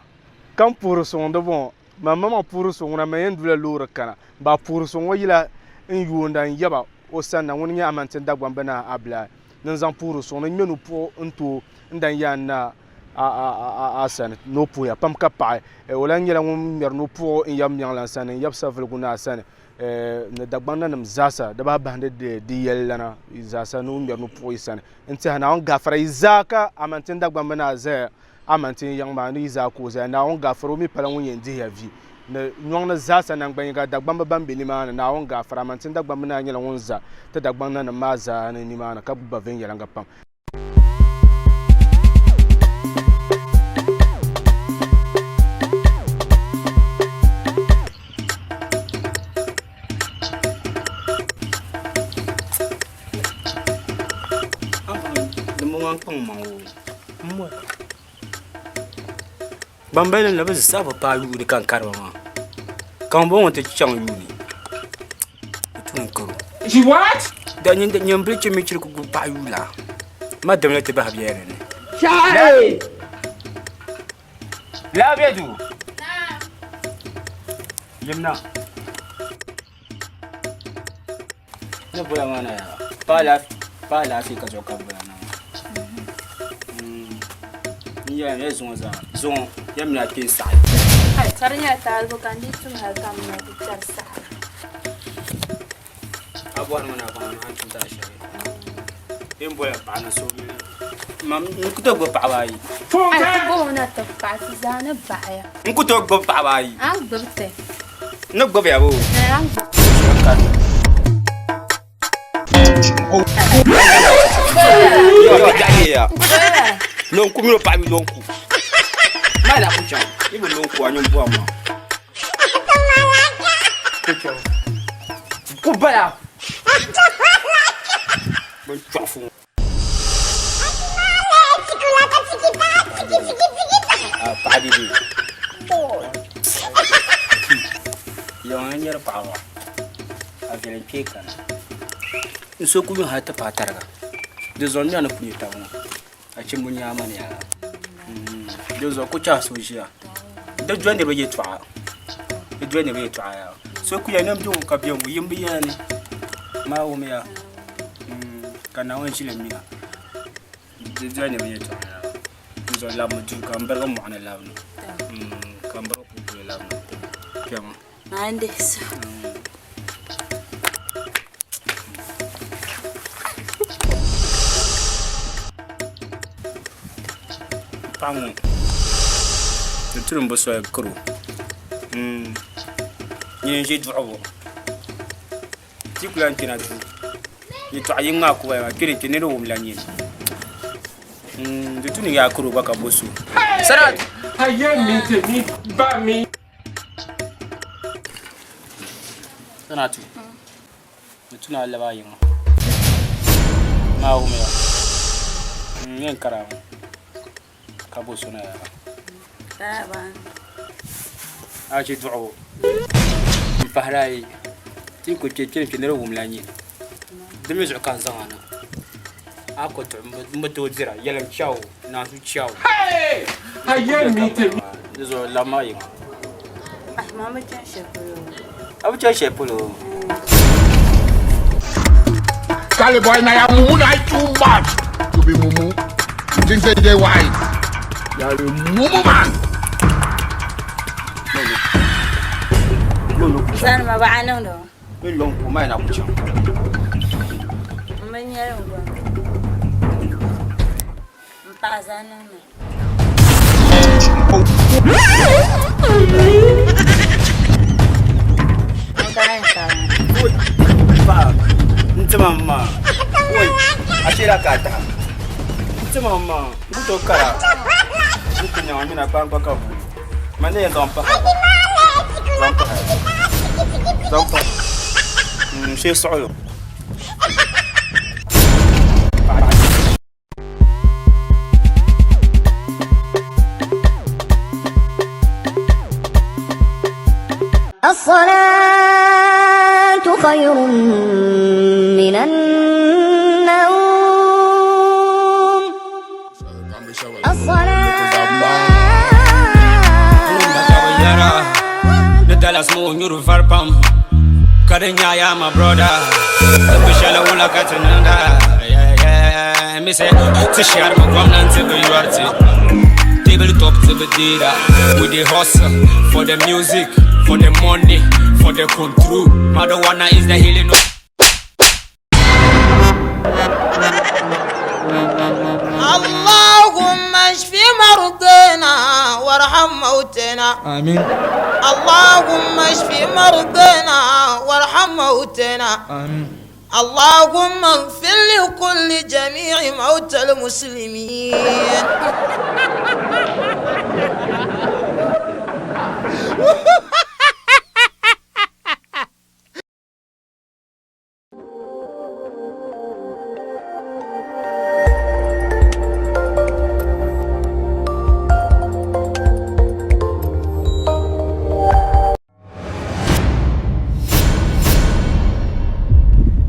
ka m puhiri suŋ di bɔŋɔ, man maŋmaŋ puhiri suŋ ŋuna man yɛn dula loori kana, ba puhiri suŋ ŋɔ yila n yoonda n yaba o sanna ŋuni n-nyɛ Amantin Dagbamba Naa Abilai ni n zaŋ puhiri suŋ ni n ŋme nupuɣu n-ti o n-dan yaa n-na a sani ni o puhiya pam ka paɣi. O lahi nyɛla ŋun ŋmɛri nupuɣu n yab Miɛŋlan sani n yab Savelugu Naa sani. Ni Dagbaŋ nanim zaasa di bahi bahindi di yɛli lana zaasa ni o ŋmɛri nupuɣu yi sani n-tɛha Naawuni gaafara yi zaa ka Amantin Dagbamba naa zaya Amantin yiŋ maa ni yi zaa ka o zaya Naawuni gaafara o mi pala ŋun yɛn dihiya vi ni nyɔŋ ni zaasa naŋgbanyiga Dagbamba ban be nimaani Naawuni gaafara Amantin Dagbamba naa nyɛla ŋun za ti Dagbaŋ nanim maa zaa ni nimaani ka gbubi ba viɛnyɛliŋga pam. Ban bala la bi zaa bi paai yuuni ka n kariba maa ka ŋun bɔŋɔ ti chaŋ yuuni di tu n karo da nyin bili chɛ mi chiri ku gbubi paɣa yuula ma dimli ti bahi biɛla dinni Lafiya duu yimna ni bola maa na yaa paai laafee ka zuɣu ka bola na maa n yɛla ya zuŋɔ zaa zuŋɔ ya mina kpee saɣi Ka di nyɛla taaligu ka n dii tum hali ka m ma di kpɛri saha. A bɔri mi ni a baŋ a ni tum zaɣ shɛli bee n bola paɣa ni so mam n ku tooi gbubi paɣaba ayi. A ti booni na ti paɣa ti zaa ni baɣaya. N ku tooi gbubi paɣaba ayi. A ni gbubi ti. N ni gbubi ya boo. A ni gbubi. Lonku mini o paɣa mi lonku. Maa na ku chaŋ. Yi bi lonku a nyin bɔhim ma. Ku chaŋ. Ku bala. Bin chɔɣifu ŋɔ. Paɣa didi. Yaŋ n nyɛri paɣaba a viɛli n kpee kana n so ku yuŋ hali ti paai tariga di zuɣu n ni ku nyɛ tabi ŋɔ a chimbu nyaama ni yaa di zuɣu ku chahi so ʒiya di doli niriba yɛltɔɣa di doli niriba yɛltɔɣa yaa so ku yɛli ni n bɛ ŋɔ ka bɛ ŋɔ yim bi yɛla ni maa wumiya ka Naawuni ʒili mina di doli niriba yɛltɔɣa yaa di zuɣu labimi duu ka n birigi mɔɣuni labina ka n birigi kulikuli labina kpɛma. Paɣa ŋɔ di tulim bi soli karo nyini n ʒi duɣubu ti ku lahi kpɛna duu yɛltɔɣa yini maa ku bala maa kpɛ niriba wumla nyini di tu ni yaa karo gba ka bo so. Ayé mi tèmi bá mi. Sanatu, di tu ni a labi a yiŋa. Maa wumiya, n yɛn kari a mi ka bo so na yaa. A chɛ duɣibu m-pahiri a yi ti yi kuli kpe kpe ni kpe ni di wumla nyini. Di mi zuɣu ka n zaŋ a na. A ku tuɣi m bi tooi dira, yɛlim chaw, naanzu chaw. Hey! A yɛn mi ti. Di zuɣu labimi a yiŋa. Ma bi chani shɛli polo. A bi chani shɛli polo? Charlie boy, na ya mumu na too much to be mumu. You think say they wise? You are a mumu man. Sani ma baɣa niŋdi o. Bɛ lɔŋ ka o ma yɛn na ku chaŋ. M bi nyɛli n gom. M paɣa zaa niŋ ma. N kana n paɣa. Paɣa n tima m maa. Oi, a sheela ka a taha. N tima m maa, n ku tooi kara. N ku nyaŋ a mina kpaŋkpa ka bu. Man ni yɛn zaŋ pahi a. Zaŋ pahi. Zaŋ pahi. N shee suɣulo. الصلاة خير من النوم Ni Dallas mo nyuri vari pam ka di nyaaya my brother Di bi shɛli wula ka ti niŋda Yeah, yeah. Mi say ti shɛrimi gomnanti bi yɔri ti Table top ti bi deera We dey hustle for the music, for the money, for the control Marijuana is the healing of اللهم اشف مرضينا وارحم موتنا آمين اللهم اشف مرضينا وارحم موتنا آمين اللهم اغفر لكل جميع موتى المسلمين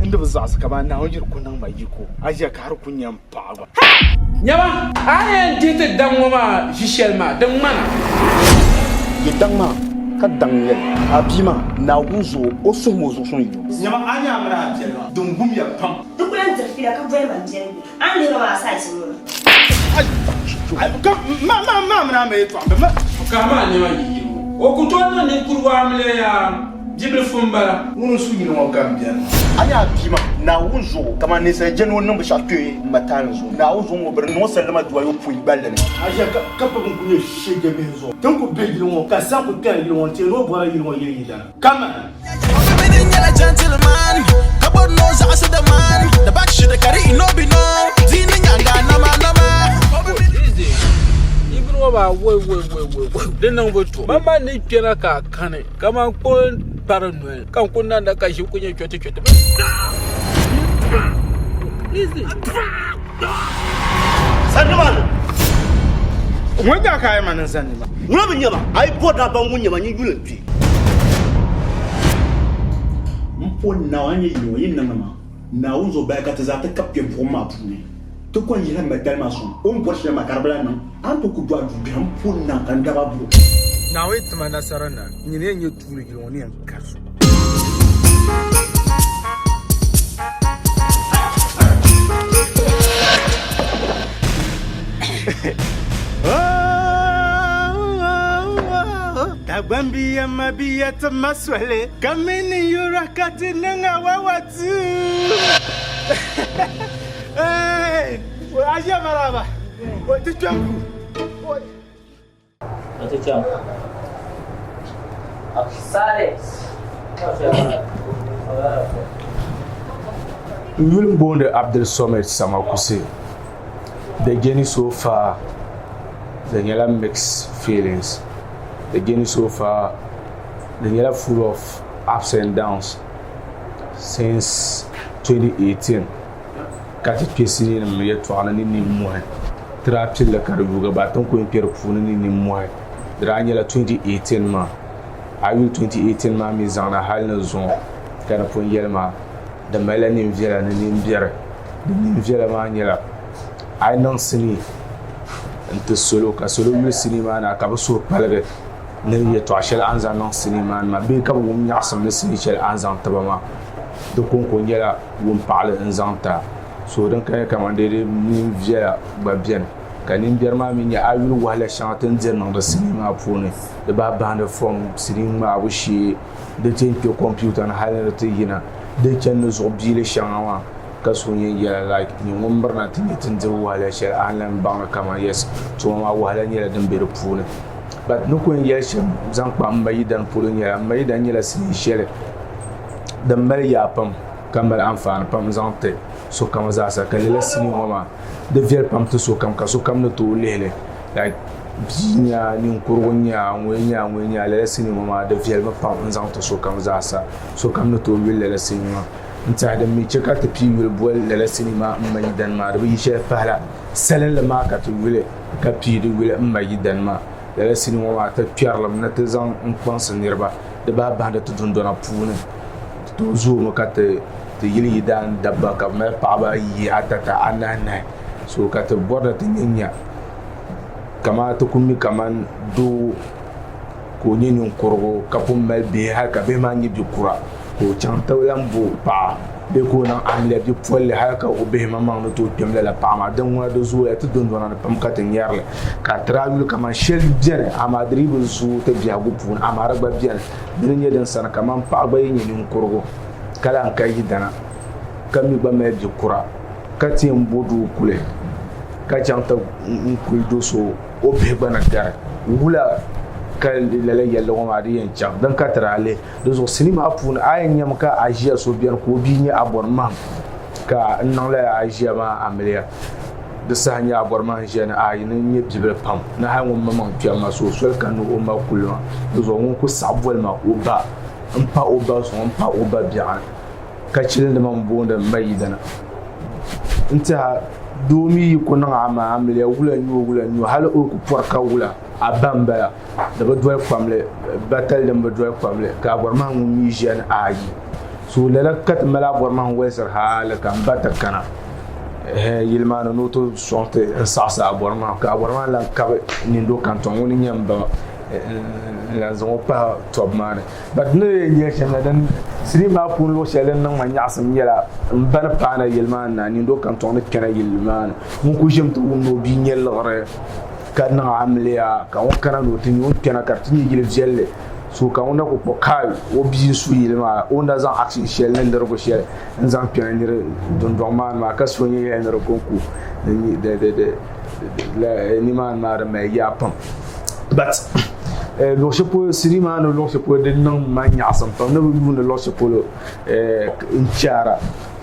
N di bi zaɣisi ka maa Naawuni yiri ku niŋ ma yiko, a ʒiya ka a di ku nya m paɣa gba. Nyama, a ni yɛn dihi ti daŋ ŋɔ maa ʒi shɛli maa, di ŋmana. Yi daŋ maa ka daŋ yɛli, A bia maa, Naawuni zuɣu, o suhu mi o zuɣusuŋ yi o. Nyama, a nya a mini a biɛli maa, din wumya pam. Di ku lan diri fiila ka boli ma m biɛli guli. A ni lihiri maa size ŋɔ. Ma mini a ma yɛtɔɣa m-be ma. Kahi maa nɛma yi yi ŋɔ, o ku tooi niŋ ninkurigu amiliya yaa bibilifu m-bala. Ŋuni n-su yili ŋɔ ka m biɛni maa. A nya a bia maa, Naawuni zuɣu, kaman ninsal je ni o niŋ binshɛɣu kpe m ma taali zuɣu. Naawuni zuɣu ŋɔ, bɛ di niŋ o salima duayopɔin gballi ni. A ʒiya ka piri n-ku nyɛ shɛjabihi zuɣu. Ti ni ku be yili ŋɔ ka saŋ ku kpɛri yili ŋɔ n-teei ni o bɔrila yili ŋɔ yili yidana. Kaman. Ibn ŋɔ maa woi woi woi woi woi di niŋ bi to man maa ni kpɛna ka a kani kaman kpɔŋ kpari noli ka n ku nanda ka ʒi ku nyɛ chɔti chɔti Ŋun nya ka a yi ma ni zani ma. Ŋuna bi nyɛ ma, a yi bɔri ni a baŋ ŋun nyɛ ma, nyin yuli n-kpi. M po Naawuni a nyɛ yino, yi ni niŋdi maa, Naawuni zuɣu bahi ka ti zaa ti kab kpe buɣim maa puuni. Ti ko n-yihila m matali maa sɔŋ, o ni bɔri shɛli maa ka di bi lahi niŋ. A ni tooi ku dɔɣi duu biɛhi, m po Naawuni ka n daba buri o. Naawuni yi ti ma nasara na, nyini yɛn nyɛ tuuli yili ŋɔ ni yɛn kari so. Dagbambiya mabiya ti ma soli ka mini yura ka ti niŋ a wawatu. Ajiya maraba, ti kpɛm ku. N yuli m-booni Abdul Somad Samakuse. The journey so far di nyɛla mixed feelings. The journey so far di nyɛla full of ups and downs. Since 2018 ka ti kpe siniinima yɛltɔɣa ni ni nimmohi. Ti daa pilli ka di yuugi bahi ti ni kuli kpe di puuni ni nimmohi. Di daa nyɛla 2018 maa. A yuli 2018 maa mi zaŋna hali ni zuŋɔ ka ni pun yɛli maa di malila nin viɛla ni nin biɛri. Di nin viɛla maa nyɛla a yi niŋ sinii n-ti salo ka salo yuli sinii maa na ka bɛ suhu paligi ni yɛltɔɣa shɛli a ni zaŋ niŋ sinii maa ni maa bee ka bɛ wum nyaɣisim ni sinii shɛli a ni zaŋ ti ba maa di kɔŋko nyɛla wumpaɣili n-zaŋ ti a. So din ka nyɛ kamani dee nin viɛla gba beni ka nin biɛri maa mi nyɛ a yuli wahala shɛŋa ti ni diri niŋdi sinii maa puuni di bahi bahindi from sinii ŋmaabu shee di ti yɛn kpe computer ni hali ni di ti yina di chani ni zuɣu biili shɛŋa maa ka so yɛn yɛla like nyɛ ŋun mirina ti nyɛ ti ni diri wahala shɛli a ni lan baŋ ni kamani yes tuma maa wahala nyɛla din be di puuni but ni ku yɛn yɛli shɛm zaŋ kpa m ba yidana polo nyɛla m ba yidana nyɛla sinii shɛli din mali yaa pam ka mali anfaani pam zaŋ ti sokam zaasa ka lala sinii ŋɔ maa di viɛli pam ti sokam ka sokam ni tooi lihi li like bia n-nyɛ a ninkurugu n-nyɛ a ŋun nyɛ a ŋun nyɛ a lala sinii ŋɔ maa di viɛlimi pam n-zaŋ ti sokam zaasa sokam ni tooi yuli lala sinii maa n tiɛha din mi chɛ ka ti pii yuli boli lala sinii maa m ma yidana maa di bi yi shɛli pahila salinli maa ka ti yuli ka pii di yuli m ma yidana maa lala sinii ŋɔ maa ti kpɛrilimi ni ti zaŋ n kpaŋsi niriba di bahi bahindi ti dundona puuni Ti tooi zoomi ka ti yili yidaan dabba ka bɛ mali paɣaba ayiyi, atata, anahi nahi. So ka ti bɔri ni ti nya nya kaman ti kuli mi kaman doo ka o nyɛ ninkurugu ka pun mali bihi hali ka bihi maa nyɛ bi kura ka o chaŋ ti lan bo paɣa bee ka o niŋ amiliya bi polli hali ka o bihi maŋmaŋ ni tooi kpɛm lala paɣa maa. Din ŋuna di zooya ti dundona ni pam ka ti nyari li ka ti daa yuli kaman shɛli beni amaa di dii bi zooi ti biɛhigu puuni amaa di gba beni. Dini n-nyɛ din sani kaman paɣa gba yi nyɛ ninkurugu ka lahi ka yidana ka mi gba mali bi kura ka ti yɛn bo doo kuli ka chaŋ ti kuli do so o bihi gba ni gari wula ka lala yɛlli ŋɔ maa di yɛn chaŋ din ka ti daa lihi di zuɣu sinii maa puuni a yɛn nyami ka aʒiya so beni ka o bia nyɛ abɔri mahim ka n niŋ lala aʒiya maa amiliya Di saha nyɛ a bɔri ma n-ʒiya ni ayi ni n nyɛ bibila pam ni hal ŋun maŋmaŋ kpɛm ma so soli kani ni o ma kuli ma. Di zuɣu ŋun ku saɣi boli ma o ba m-pa o ba zuɣu m-pa o ba biɛɣu ni ka chilindi ma m-booni m ma yidana. N tɛha doo mi yi ku niŋ a maa amiliya wula n-nyɛ o wula n-nyɛ o hal o ku pɔri ka wula a ba m-bala di bi doli kpamli batali din bi doli kpamli ka a bɔri ma ŋun mi ʒiya ni ayi. So lala ka ti mali a bɔri ma n-wolisiri hali ka m ba ti kana. Yili maa ni ni o ti sɔŋ ti n-saɣisi abɔri maa ka abɔri maa lan kabi Nindo Kantɔŋ ŋuni n-nyɛ m ba n-lan zaŋ o pahi tɔbu maa ni. But ni yɛn yɛli shɛm la din sinii maa puuni luɣ shɛli din niŋ ma nyaɣisim nyɛla m ba ni paana yili maa ni na Nindo Kantɔŋ ni kpɛna yili maa ni ŋun kuli ʒimi ti wum ni o bia nyɛ liɣiri ka niŋ amiliya ka ŋun kana ni o ti nya o ni kpɛna ka di ti nyɛ yili viɛlli so ka ŋun na kuli kpuɣi kai o bia n-su yili maa o ni daa zaŋ action shɛli ni lirigu shɛli n zaŋ kpɛna niri dundɔŋ maa ni maa ka so nyɛ yɛli ni di konko nimaani maa di mali yaa pam but luɣu shɛli polo sinii maa ni luɣu shɛli polo di niŋ ma nyaɣasim pam ni bi yuundi luɣu shɛli polo n chaara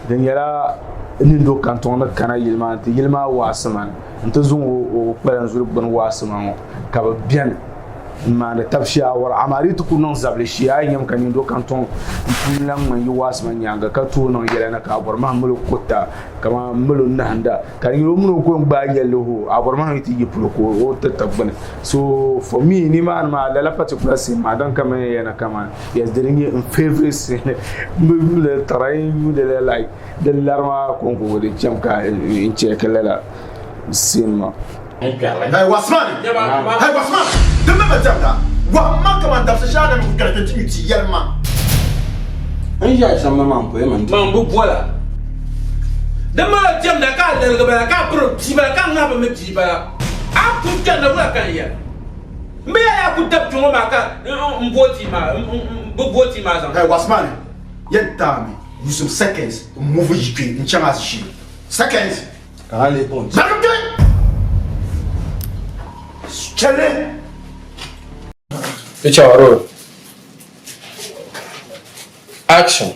di nyɛla nindo kantɔŋ ni kana yili maa ni ti yili maa waasima ni n ti zaŋ o kpalanzuli gbuni waasima ŋɔ ka bi biɛni n maandi tab shaawara amaa di yi ti ku niŋ zabili shee a yi nyami ka nindo kantɔŋ n lan ŋmani yi waasima nyaaŋa ka tooi niŋ yɛla na ka abɔromahim mali o kuta kaman mali o nahinda ka di nyɛla o mini o ko n-gbaai yɛlli hoo abɔromahim yi ti yi polo ka o ti ti gbuni so for me nimaani maa lala particular scene maa din ka man yɛn na kaman yes di ni nyɛ n favourite scene m bi yuuni li tira n yuuni li like di lari maa kɔŋko di cham ka n check lala scene maa. Hey, Wasman! Hey, Wasman! Di mi bi diɛmda. Wahim ma kaman dabisi shɛli a ni mi ku kpɛri kpe ti nyu tia yɛlim ma. N ʒiya shɛm maa man pɔi man Man bi bɔla. Di mali diɛmda ka a lerigi bala ka a piri bia bala ka a ŋahi bi mi bia bala. A ku kpɛrina wula ka n yɛli. M bi yɛli a ku dabi kpe ŋɔ maa ka m bo tia maa m bi bo tia maa zaŋ. Hey, Wasman! Yɛn taami yusim seconds m move yi kpe n chaŋ a shee. Seconds! Ka a lee pɔn. Zaŋ kpe! Chɛli! Picture roll. Action.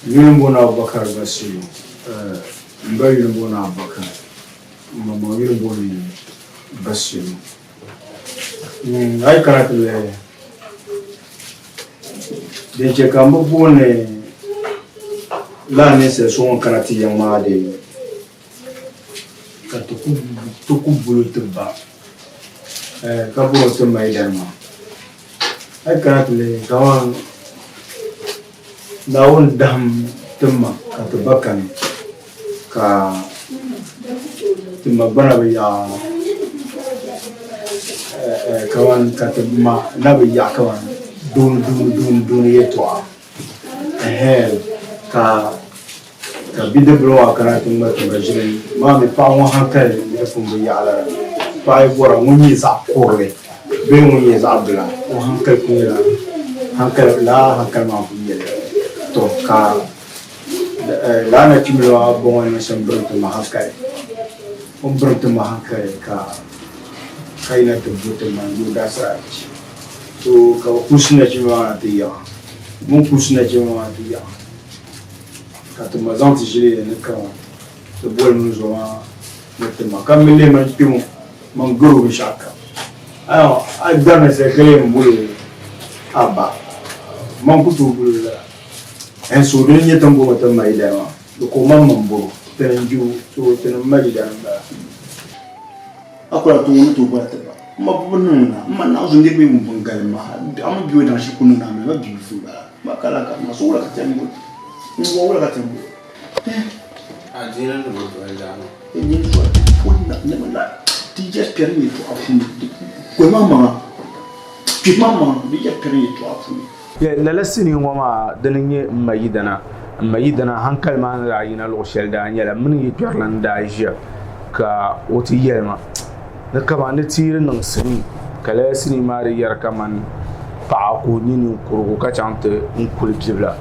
Yuli m-booni Abubakar Basiru. M ba yuli m-booni Abubakar. M ma ma yuli m-booni Basiru. A yi kana ti lihi Din chɛ ka m bi booni lala ninsal so ŋun kana ti yiŋ maa dee ka ti ku bol o ti ba ka bol o ti ma yidana maa. A yi kana ti lihi kaman Naawuni dahim ti ma ka ti ba kani ka ti ma gba na bi yaɣi kaman ka ti ma na bi yaɣi kaman dooni dooni dooni dooni yɛltɔɣa ɛhɛn ka ka bidibila maa kana ti ŋma ti ma ʒili maa mi paɣa ŋɔ hankali ni pun bi yaɣi lala paɣa yi bɔra ŋun nyɛ zaɣ kurili bee ŋun nyɛ zaɣ bila o hankali ku nyɛla hankali lala hankali maa ku nyɛli to ka lala nachimbila maa bɔŋɔ ni shɛm birim ti ma hankali o ni birim ti ma hankali ka ka yina ti bo ti ma n-yo daasirachi to ka bɛ kusi nachimba maa na ti yaɣa bɛ ni kusi nachimba maa ti yaɣa Ka ti ma zaŋ ti ʒili ni kama ti boli mini zo maa ni ti ma, ka mi leei man kpɛmo man gari o binshɛɣu kam. Ayo, a dari ni sali ka lee n boli a ba, man ku tooi boli o lala. Ɛn so dini n-nyɛ ti ni boli o ti ma yidana maa, di ko man mi m-boli o, tini n-je o, so tini m-ma yidana m-bala. A ku lahi tooi ni tooi bɔra ti ba. M ma bi niŋ na, m ma naɣ zo niriba yi wum bɛn galim ma, a mi bɛ o daŋ shɛli ku niŋ na, a mi ma bia n bala. Ma kala ka ma so wula ka tɛm boli. N wa wula ka tɛm boli. Adiini ni bi doli daa maa. N nyɛ zoli poli na nyɛma na ti yɛri kpɛri yɛltɔɣa puuni koli maa maŋa kpɛ maa maŋa di yɛri kpɛri yɛltɔɣa puuni. Lala sinii ŋɔ maa dini n-nyɛ m ma yidana. M ma yidana hankali maa ni daa yina luɣ shɛli daa nyɛla m mini yikpɛrili n-daa ʒiya ka o ti yɛli ma ni kaman ni ti yi di niŋ sinii ka lala sinii maa di yɛri kaman paɣa ka o nyɛ ninkurugu ka chaŋ ti n kuli bibila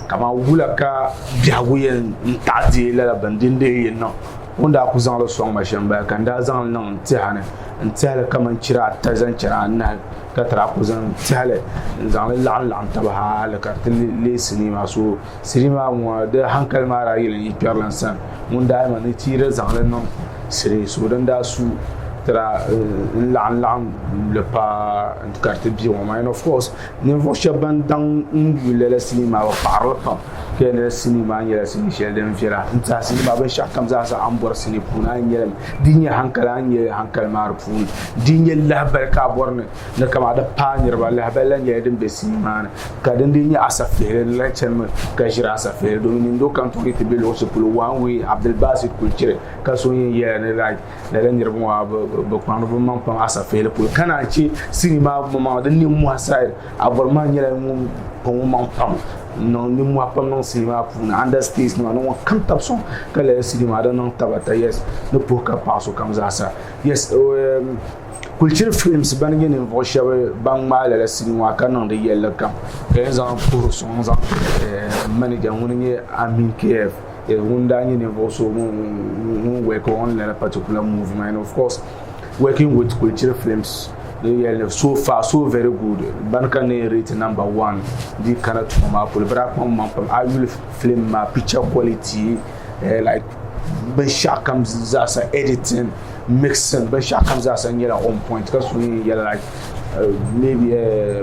kaman wula ka biɛhigu yɛn taɣi deei lala bini din dii yi niŋ o ni daa ku zaŋli sɔŋ ma shɛm m-bala ka n daa zaŋli niŋ n tɛha ni n tɛhili kaman chira ata zaŋ chani anahi ka ti daa ku zaŋ tɛhili n zaŋli laɣim laɣim taba hali ka di ti leei sinii maa so sinii maa ŋɔ di hankali maa daa yɛli n yi kpɛrila n sani ŋun daa yɛli ma ni ti yi di zaŋli niŋ sinii so din daa su ti daa n laɣim laɣim li paa ka di ti bɛ ŋɔ maa and of course ninvuɣu shɛba ban daŋ n yuli lala sinii maa bi paɣarili pam ka yɛli ni sinii maa nyɛla sinii shɛli din viɛla n tiɛha sinii maa binshɛɣu kam zaa sa a ni bɔri sinii puuni a ni nyɛli di nyɛ hankali a ni nyɛ hankali maa di puuni di nyɛ lahabali ka a bɔri ni ni kamani di paai niriba lahabali la nyɛla din be sinii maa ni ka din dii nyɛ asafihili di lahi chanimi ka ʒiri asafihili domin nindo kam tooi ti be luɣ shɛli polo one way Abdulbasit kuli chiri ka so yɛn yɛla ni like lala niriba ŋɔ bɛ kpaŋdi bɛ maŋ pam asafihili polo ka naan che sinii maa maŋmaŋa din nimmohi side a bɔri maa nyɛla ŋun kpaŋ o maŋ pam niŋ nimmohi pam niŋ sinii maa puuni under stage nima ni ŋun kam tabi sɔŋ ka lala sinii maa di niŋ tabata yes ni puhi ka paɣa sokam zaasa yes Kulichiri films bani nyɛ ninvuɣu shɛba ban ŋmaai lala sinii ŋɔ ka niŋdi yɛlli kam ka yɛn zaŋ puhiri sɔŋ zaŋ ti manager ŋuni nyɛ Amin KF ŋun daa nyɛ ninvuɣu so ŋun work on lala particular movie maa and of course working with Kulichiri films ni yɛli ni so far so very good bani ka ni rate number one di kana tuma maa polo bi daa kpaŋ maŋ pam a yuli film maa picture quality like binshɛɣu kam zaasa editing mixing binshɛɣu kam zaasa nyɛla on point ka so yɛn yɛli like maybe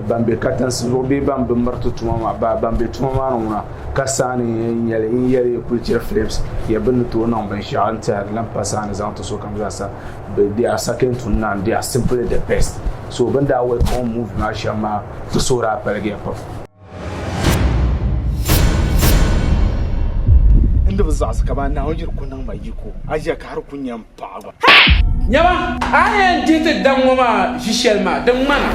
ban be katinsi zuɣu bee ban bi miriti tuma maa ban be tuma maa ni ŋuna ka saani n yɛli n yɛli Kulichiri films ya bɛ ni tooi niŋ binshɛɣu n tiɛha di lahi pa saani zaŋ ti sokam zaasa they are second to none they are simply the best so bɛ ni daa work on movie maa shɛm maa ti suhu daa paligiya pam. N di bi zaɣisi ka ba Naawuni yiri ku niŋ ma yiko, a ʒiya ka a di ku nya m paɣa gba. Nyama, a ni yɛn dihi ti daŋ ŋɔ maa ʒi shɛli maa, di ŋmana.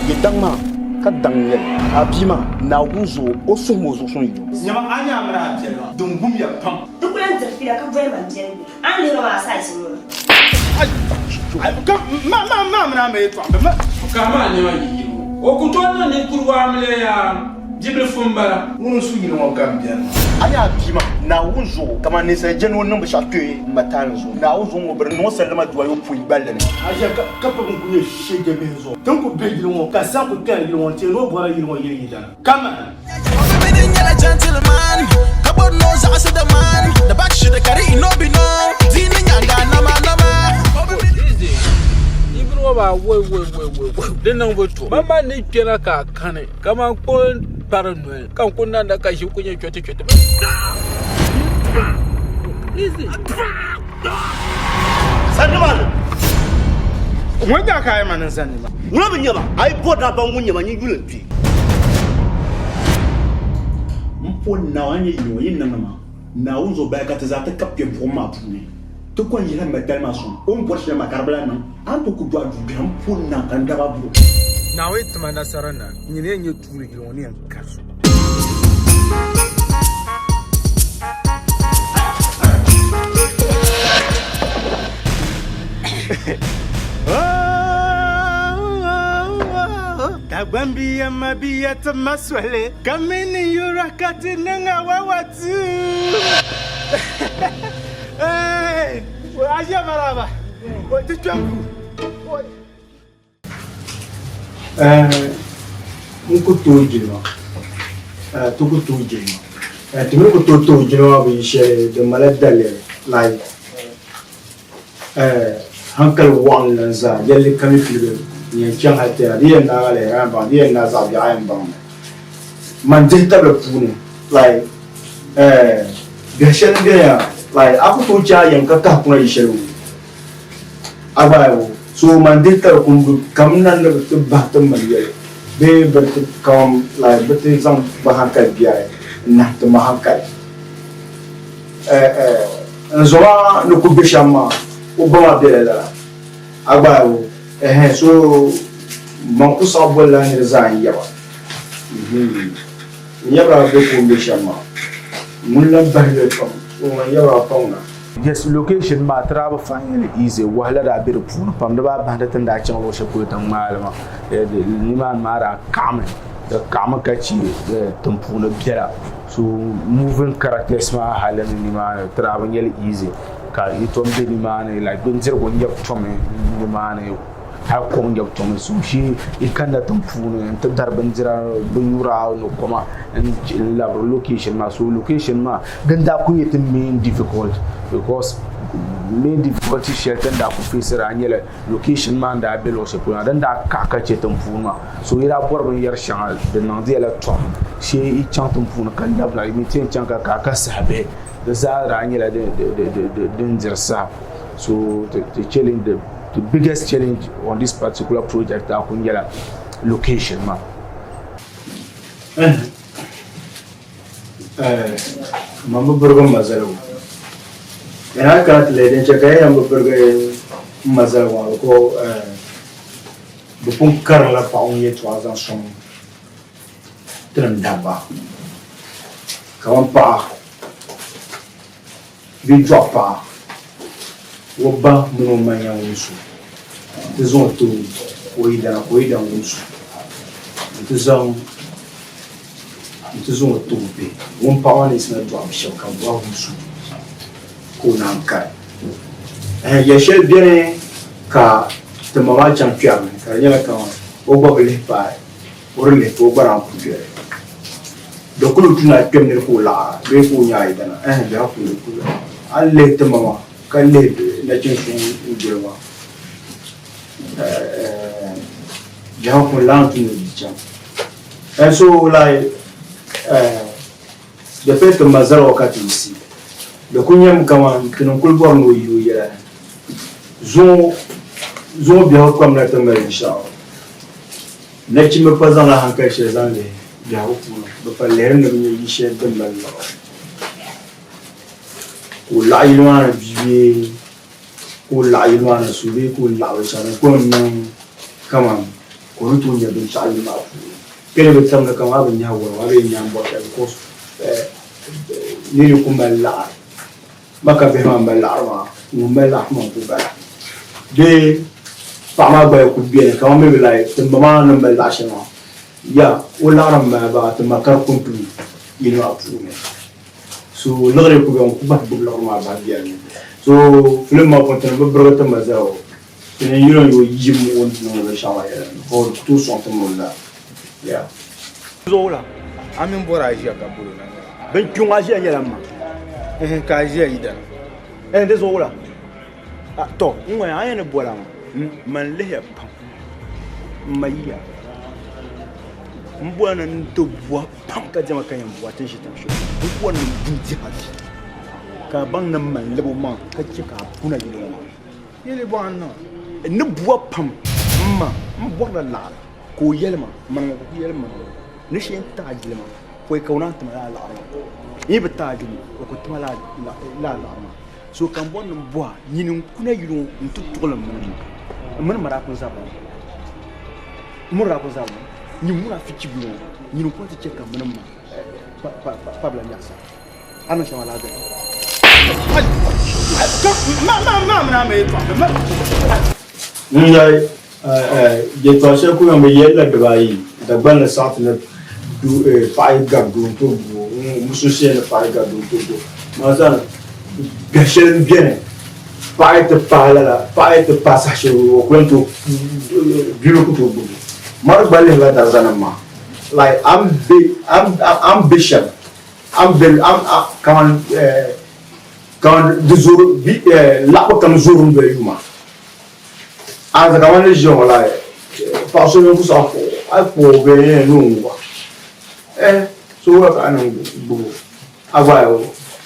Yi daŋ maa ka daŋ yɛli, A bia maa, Naawuni zuɣu, o suhim o zuɣusuŋ yi o. Nyama, a nya a mini a biɛli maa, din gumya pam. Di ku lan diri fiila ka boli ma m biɛli guli. A ni lihiri ma a size ŋɔ. Ka maa nɛma yi yi o ku tooi niŋ ninkurigu amiliya yaa bibilifu m-bala. Ŋuni n-su yili ŋɔ ka m beni maa? A nya a bia maa, Naawuni zuɣu, kaman ninsal je ni o niŋ binshɛɣu kpe m ma taali zuɣu. Naawuni zuɣu ŋɔ, bɛ di niŋ o sallama duayopɔin gballi ni. A ʒiya ka piri n-ku nyɛ shɛjabihi zuɣu. Ti ni ku be yili ŋɔ ka saŋ ku kpɛri yili ŋɔ n-teei ni o bɔrila yili ŋɔ yili yidana. Kaman. ŋɔ maa woi woi woi woi woi di niŋ bi to. Man man ni kpɛna ka a kani kaman kpɔŋ kpari noli ka n ku nanda ka ʒi ku nyɛ chɔti chɔti. Easy. Sani maa ni. Ŋun nya ka a yi ma ni zani ma. Ŋuna bi nyɛ ma, a yi bɔri ni a baŋ ŋun nyɛ ma, nyin yuli n-kpe. M po Naawuni a ni nyɛ yino ŋɔ yi ni niŋdi maa, Naawuni zuɣu bahi ka ti zaa ti kab kpe buɣim maa puuni. Ti ko n-yihila matali maa sɔŋ, o ni bɔri shɛli maa ka di bi lahi niŋ. A ni tooi ku dɔɣi duu biɛhi m-po Naawuni ka n daba buri o. Naawuni ti ma nasara na, nyini yɛn nyɛ tuuli yili ŋɔ ni yɛn kari so. Dagbambiya mabiya ti ma soli, ka mini yura ka ti niŋ a wawatu. Hey, ajiya maraba, ti kpɛm N ku tooi jilima ti ku tooi jilima ti mi ku tooi tooi jilima maa bin shɛli din mali daliri like hankali waɣinli lan zaa yɛlli kam yi piligi n yɛn chaŋ hali ti yɛra di yɛn naai aliheri a yɛn baŋ di yɛn naai zaɣ biɛɣu a yɛn baŋ mi man dihi tabili puuni like biɛhi shɛli n beni yaa like a ku tooi chaŋ a yiŋ ka kahi kuna yi shɛli o A gba o so man dihi tali kumbu kam na ni bi ti bahi ti mali yɛli bee bi ti kaman like bi ti zaŋ bi hankali biɛri n nahi ti ma hankali. N zoma ni ku be shɛm maa o ba maa bela lala. A gba o ɛhɛn so man ku saɣi bolila niri zaa n yaba. N yabira be ka o ni be shɛm maa ŋun lan bahi yoli pam so man yabira paŋ na. Yes, location maa ti daa bi find li easy, wahala daa be di puuni pam di baa bahindi ti ni daa chaŋ luɣ shɛli polo ti ŋmaali maa nimaani maa daa kaɣimi, di kaɣimi ka che tiŋ puuni biɛla so moving characters maa hali ni nimaani ti daa bi nya li easy ka yi tom be nimaani like bindirigu nyɛbu tomi nimaani. Hali kom nyɛbu tom so shee yi kanna tiŋ puuni n ti dari bindira binnyura ni koma n labiri location maa so location maa din daa ku nyɛ ti main difficult because main difficulty shɛli ti ni daa ku feesi daa nyɛla location maa ni daa bɛ luɣu shɛli polo maa din daa kaɣa ka chɛ tiŋ puuni maa so yi daa bɔri binyɛri shɛŋa di niŋdi ya la tom shee yi chaŋ tiŋ puuni ka labina yi mi ti yɛn chaŋ ka ka ka saha bihi di zaa daa nyɛla din diri saha so the challenge The biggest challenge on this particular project daa kuli nyɛla location maa. Man bi birigi m ma zaligu. Yani hali kana ti lihi din chɛ ka yɛn bi birigi m ma zaligu maa because bɛ pun karinla paɣa ŋun yɛltɔɣa zaŋ sɔŋ tinim dabba kaman paɣa Bɛ dɔɣi paɣa, o ba mini o ma nya ŋun su nti zaŋ o ti o yidana ka o yidana ŋun su nti zaŋ nti zaŋ o ti o bihi. Ŋun paɣa maa ni yiɣisina dɔɣi bi shɛba ka bɛ bɔri ŋun su ka o naan kari. Ɛhɛn yɛl shɛli beni ka ti ma maa chaŋ kpɛrimi ka di nyɛla kaman o gba bi lihi paai o di lihi ka o gba naan ku doli. Di kuli tu ni a kpɛm niri ka o laɣira bee ka o nyɛ a yidana ɛɛh biɛhi kuli di kuli a ni lihi ti ma maa ka lihi nachin so ŋun doli maa biɛhi kuli lahi tu ni di chaŋ and so like di pili ti ma zali o ka ti yiɣisi di kuli nyɛmi kaman ti ni kuli bɔri ni o yi o yɛla ni zuŋɔ biɛhigu kpamla ti mali binshɛɣu Nachimba pa zaŋla hankali shɛli zaŋ lihi biɛhigu puuni. Bɛ pa lihiri ni bɛ nya yili shɛli din mali liɣiri. Ka o laɣi yili maa ni bia bee ka o laɣi yili maa ni so bee ka o laɣi binshɛɣu din kuli niŋ kaman ka o ni tooi nya binshɛɣu yili maa puuni. Kpe ni bi tamdi kaman a bi nyahi wari a bee n-nyahi m-bɔri shɛli because niriba ku mali laɣiri. Ma ka bihi maa mali laɣiri maa, ŋun mali laɣiri maa n-kuli bala. Bee paɣa maa gba yi kuli beni kaman maybe like ti ma maa ni mali laɣ shɛli maa, ya o laɣiri m-mali baa ti ma ka di kuli du yili maa puuni. So liɣiri yi kuli beni ŋun kuli bahi gbubi liɣiri maa bahi biɛli ni. So filim maa puuni ti ni bi birigi ti ma zaa o, ti ni yuli o ni o yim o ni niŋdi binshɛɣu maa yɛla ni because di ku tooi sɔŋ ti ma o zaa. Ya. Zuɣu la, a mini bɔri a ʒiya ka bolo na nyɛla. Bin kpiɔŋ a ʒiya nyɛla m ma. Ɛhɛn, ka a ʒiya yidana. Ɛhɛn, di zuɣu la. Ah, tɔ, n ŋɔya, a yɛn ni bɔla maa. Man lihiya pam m ma yiya m bɔri ni n ti bɔhi pam ka diɛma ka yɛn bɔhi ti ni ʒi tiŋ shɛli n bɔri ni n du diɛma vi ka a baŋ ni m mali libi o maŋa ka chɛ ka a kuna yili ŋɔ maa Yɛli bɔhi n niŋ. N ni bɔhi pam m ma m bɔrila laɣiri ka o yɛli ma mani ŋɔ ka o ku yɛli mani ŋɔ ni shee n taai jilima pɔi ka o naan ti ma lala laɣiri maa n yi bi taai jilima o ku ti ma lala laɣiri maa so ka n bɔri ni n bɔhi a nyini n kuna yili ŋɔ n ti tuɣili m mini ma m mini ma daa kuli zabirimi m mini daa kuli zabirimi nyini ŋuna fichi bili ŋɔ nyini n kuna ti chɛ ka m mini ma pabila nyaɣisa a niŋ shɛm a lahi dali N yɛli yɛltɔɣa shɛli ku yɛn bi yɛlila dibaayi Dagbaŋ ni saɣiti ni paɣa yi gari doo n tooi gu o musulisi ni paɣa yi gari doo n tooi gu o maa zaa biɛhi shɛli n biɛni paɣa yi ti paai lala paɣa yi ti paai saha shɛli o ku lahi tooi bia ku tooi gbubi o mari gba lihila dariza nim maa like a ni bɛ a ni bɛ shɛm a ni bɛ kamani kamani di zoori laɣabu kam zoori mi doli yuma A ni kamani ni ʒiya ŋɔ la paɣa so mini ku saɣi kpuɣi o a yi kpuɣi o bee ni o ŋuba eh so wula ka a niŋ gbubi o a gba ayi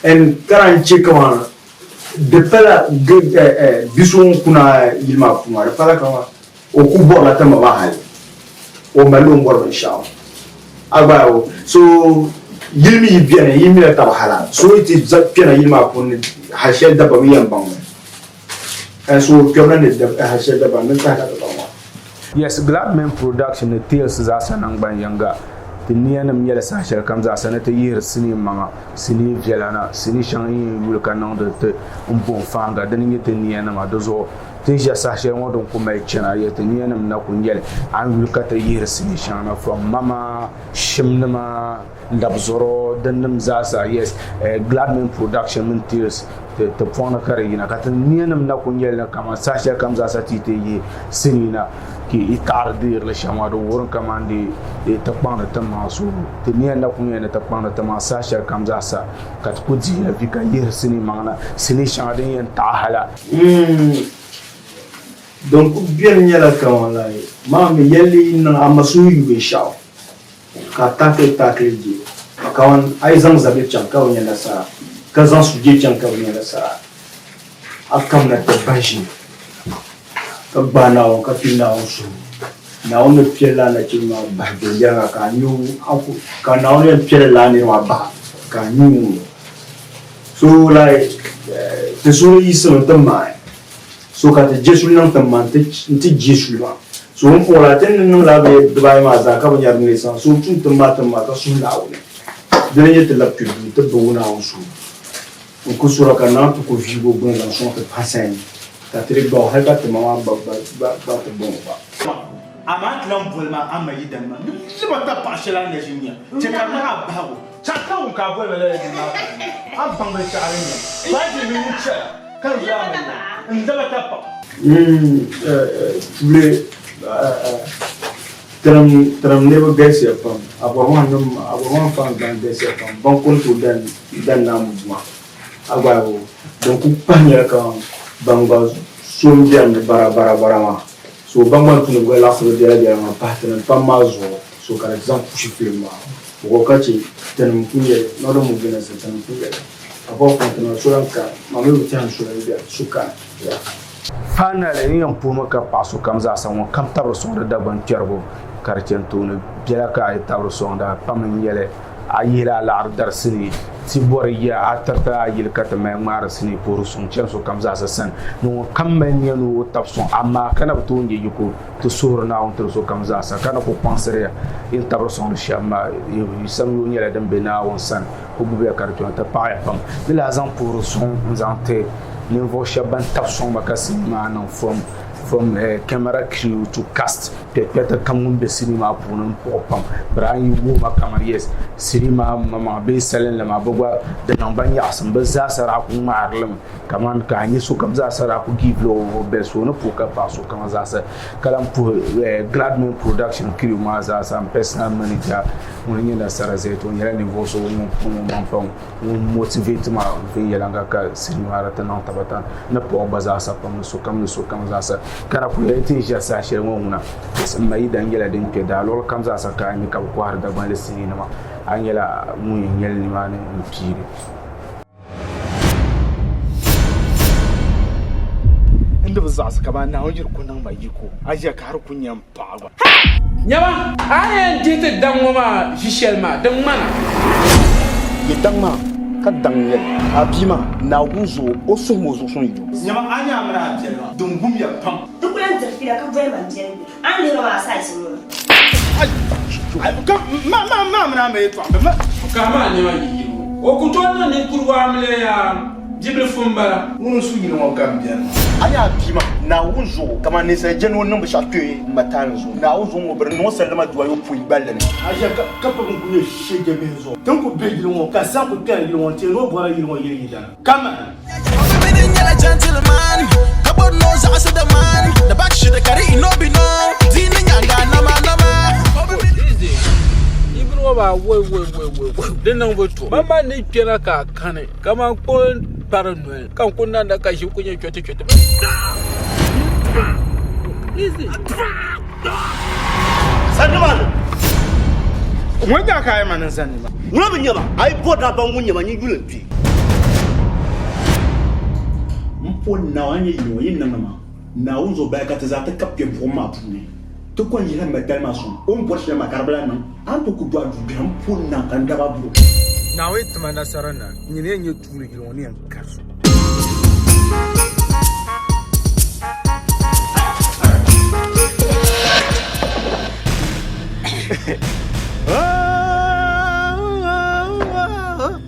and ka naan chɛ kamani di pala bi so ŋun kuna yili maa puuni maa di pala kamani o ku bɔrila ti ma maa hali o malila o ni bɔri binshɛɣu a gba ayi so yili mi yi beni yi mila taba hala so yi ti kpɛna yili maa puuni hali shɛli dabam yi yɛn baŋ mi. Yes, Gladman Production ni Tales zaasa nangban yinga. Ti niya nim nyɛla saha shɛli kam zaasa ni ti yihiri sinii maŋa, sinii viɛla na, sinii shɛŋa yi yɛn yuli ka niŋdi ti n bo n-faaŋa. Dini n-nyɛ ti niya nima. Di zuɣu ti ni ʒiya saha shɛli ŋɔ din ku mali chana, yes, ti niya nim na ku nyɛli a ni yuli ka ti yihiri sinii shɛŋa na from mama, shimnima, Labzɔro din nim zaasa yes Gladman production mini Tales ti pɔŋni ka di yina ka ti niya nim na ku nyɛli ni kaman saha shɛli kam zaasa ti yi ti yihi sinii na ka yi taɣiri deerili shɛm maa di wurim kaman di ti kpaŋdi ti maŋa so ti niya na ku nyɛli ni ti kpaŋdi ti maŋa saha shɛli kam zaasa ka ti ku dihiya vi ka yihiri sinii maŋa na sinii shɛŋa din yɛn taɣi hala. Din ku beni nyɛla kaman like maa mi yɛlli yi niŋ a ma suhu yu binshɛɣu. Ka taakili taakili je kaman a yi zaŋ zabili chaŋ ka bi nya nasara, ka zaŋ sujee chaŋ ka bi nya nasara, a kamina ti bahi ʒini ka gbaai Naawuni ka pili Naawuni suhu. Naawuni ni piɛli lala nachimba maa bahi viɛnyɛliŋga ka a nya o, ka Naawuni yɛn piɛli lala nira maa bahi ka a nya o. So like ti suhuri yiɣisimi ti maai. So ka ti je suli niŋ ti ma nti je suli maa. So n puɣila ti ni niŋ lala bee dibaayi maa zaa ka bi nyari neesim. So tum ti ma ti ma ka suhi Naawuni. Dini n-nyɛ ti lab kpe duu ti bi wu Naawuni suhu. N ku suhira ka Naawuni ti ku viigi o gbuni zaŋ sɔŋ ti pahi sanyi ka ti di gba o hali ka ti ma maa gba ti bɔŋ o gba. Amaa ti lan boli ma a ma yidana maa ni liba ta paɣ shɛli a ni na ʒi nya, chɛ ka di niŋ a bahigu. Chɛ ka wum ka a boli ma lala yuli maa ka a nya. A ni baŋ binshɛɣu din nyɛ baajiri mini wunchɛra ka n yuli a ma yidana, n daba ta paɣ. Tuuli tinim niriba galisiya pam, Abɔrɔman fans ban galisiya pam, ban ko ni tooi dan Naawuni bua. A gba din ku pahi nyɛla kaman ban gba so m-beni ni bara bara bara maa. So ban gba ni tu ni bɛ gba laɣisi bɛ biɛla biɛla maa pahi tinim pam maa zuɣu so ka di zaŋ pushi filim maa wuhi ka che tinim ku nyɛli Northern Movie ni tinim ku nyɛli apart from tinim so lan kani maa mi bi tɛhi ni so lan beni so kani yeah. Finally, n yɛn puhimi ka paɣa sokam zaasa ŋɔ kam tabiri sɔŋdi Dagbaŋ kpɛrigu ka di chani tooni biɛla ka a yi tabiri sɔŋda pam n-nyɛli A yihila a laɣiri dari sinii ti bɔri ya, a tiriti a yili ka ti mali ŋmaari sinii puhiri suŋ chani sokam zaasa sani, ni ŋun kam mali nia ni o tab suŋ, amaa ka na bi tooi nya yiko, ti suhiri Naawuni tiri sokam zaasa, ka na ku kpaŋsiri ya yi ni tabiri sɔŋdi shɛm maa. Yi samyoo nyɛla din be Naawuni sani, o gbibi ya ka di kpɛma ti paɣiya pam. Ni lahi zaŋ puhiri suŋ n-zaŋ ti ninvuɣ shɛb ban tab sɔŋ ba ka sinii maa niŋ from from camera crew to cast. Kpɛrikpɛrita kam ŋun be sinii maa puuni m-puɣi pam. Bɛ daa yi wuhi ma kaman yes, sinii maa maŋmaŋa bee salinli maa bɛ gba di niŋ ba nyaɣisim. Bɛ zaasa daa kuli ŋmaari li mi kaman ka a nya sokam zaasa daa kuli give la o best. So o ni puhi ka paai sokam zaasa ka lahi puhi Gladman Production crew maa zaasa m personal manager ŋuni n-nyɛ Nasara Zɛto. O nyɛla ninvuɣ so ŋun kpaŋ o maŋ pam ŋun motivate ma viɛnyɛliŋga ka sinii maa di ti niŋ tabata ni puɣi gba zaasa pam ni sokam ni sokam zaasa. Ka di kuli ti ʒiya saha shɛli ŋɔ ŋuna, m ma Yida nyɛla din kpe daa luɣili kam zaasa ka a mi ka bɛ kɔhiri Dagbanli siniinima. A nyɛla ŋun yɛn nyɛli nimaani m-piiri. N di bi zaɣisi kaman Naawuni yiri ku niŋ ma yiko, a ʒiya ka a di ku nya m paɣa gba. Nyama, a ni yɛn dihi ti daŋ ŋɔ maa ʒi shɛli maa, di ŋmana. Yi daŋ maa ka daŋ n-nyɛ li. A bia maa, Naawuni zuɣu, o suhu mi o zuɣusuŋ yi o. Nyama, a nya a mini a biɛli maa, din gumya pam. Di ku lan diri fiila ka boli ma m biɛli bɛ. A ni lihiri maa a size ŋɔ. Ka maa nɛma yi yibu. O ku tooi niŋ ninkurigu amiliya yaa bibilifu m-bala. Ŋuni n-su yili ŋɔ ka m beni maa? A nya a bia maa, Naawuni zuɣu, kaman ninsal je ni o niŋ binshɛɣu kpe m ma taali zuɣu. Naawuni zuɣu ŋɔ bɛ di niŋ o sallama duayopɔin gballi ni. A ʒiya ka pam n-ku nyɛ shɛjabihi zuɣu. Ti ni ku be yili ŋɔ ka saŋ ku kpɛri yili ŋɔ n-teei ni o bɔrila yili ŋɔ yili yidana. Kaman. Di niŋ bi to man ni kpɛna ka a kani kaman kpuɣi kpari noli ka n ku nanda ka ʒi ku nyɛ chɔti chɔti. Ŋun nya ka a yi ma ni zani ma. Ŋuna bi nya ma, a yi bɔri ni a baŋ ŋun nya ma, nyin yuli n-kpe. M po Naawuni ni yili ŋɔ yi niŋdi ma, Naawuni zuɣu bahi ka ti zaa ti kab kpe buɣim maa puuni. Ti kɔŋ yihila m ba dali maa sɔŋ, o ni bɔri shɛli maa ka di bi lahi niŋ. A ni tooi ku do a duu biɛhi, m po Naawuni ka n daba buri o. Naawuni ti ma nasara na, nyini yɛn nyɛ tuuli yili ŋɔ ni yɛn kari so.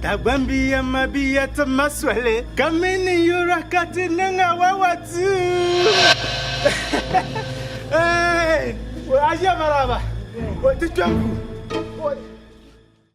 Dagbambiya mabiya ti ma soli ka mini yura ka ti niŋ a wawatu. Hey, aje maraba. Ti kpɛm.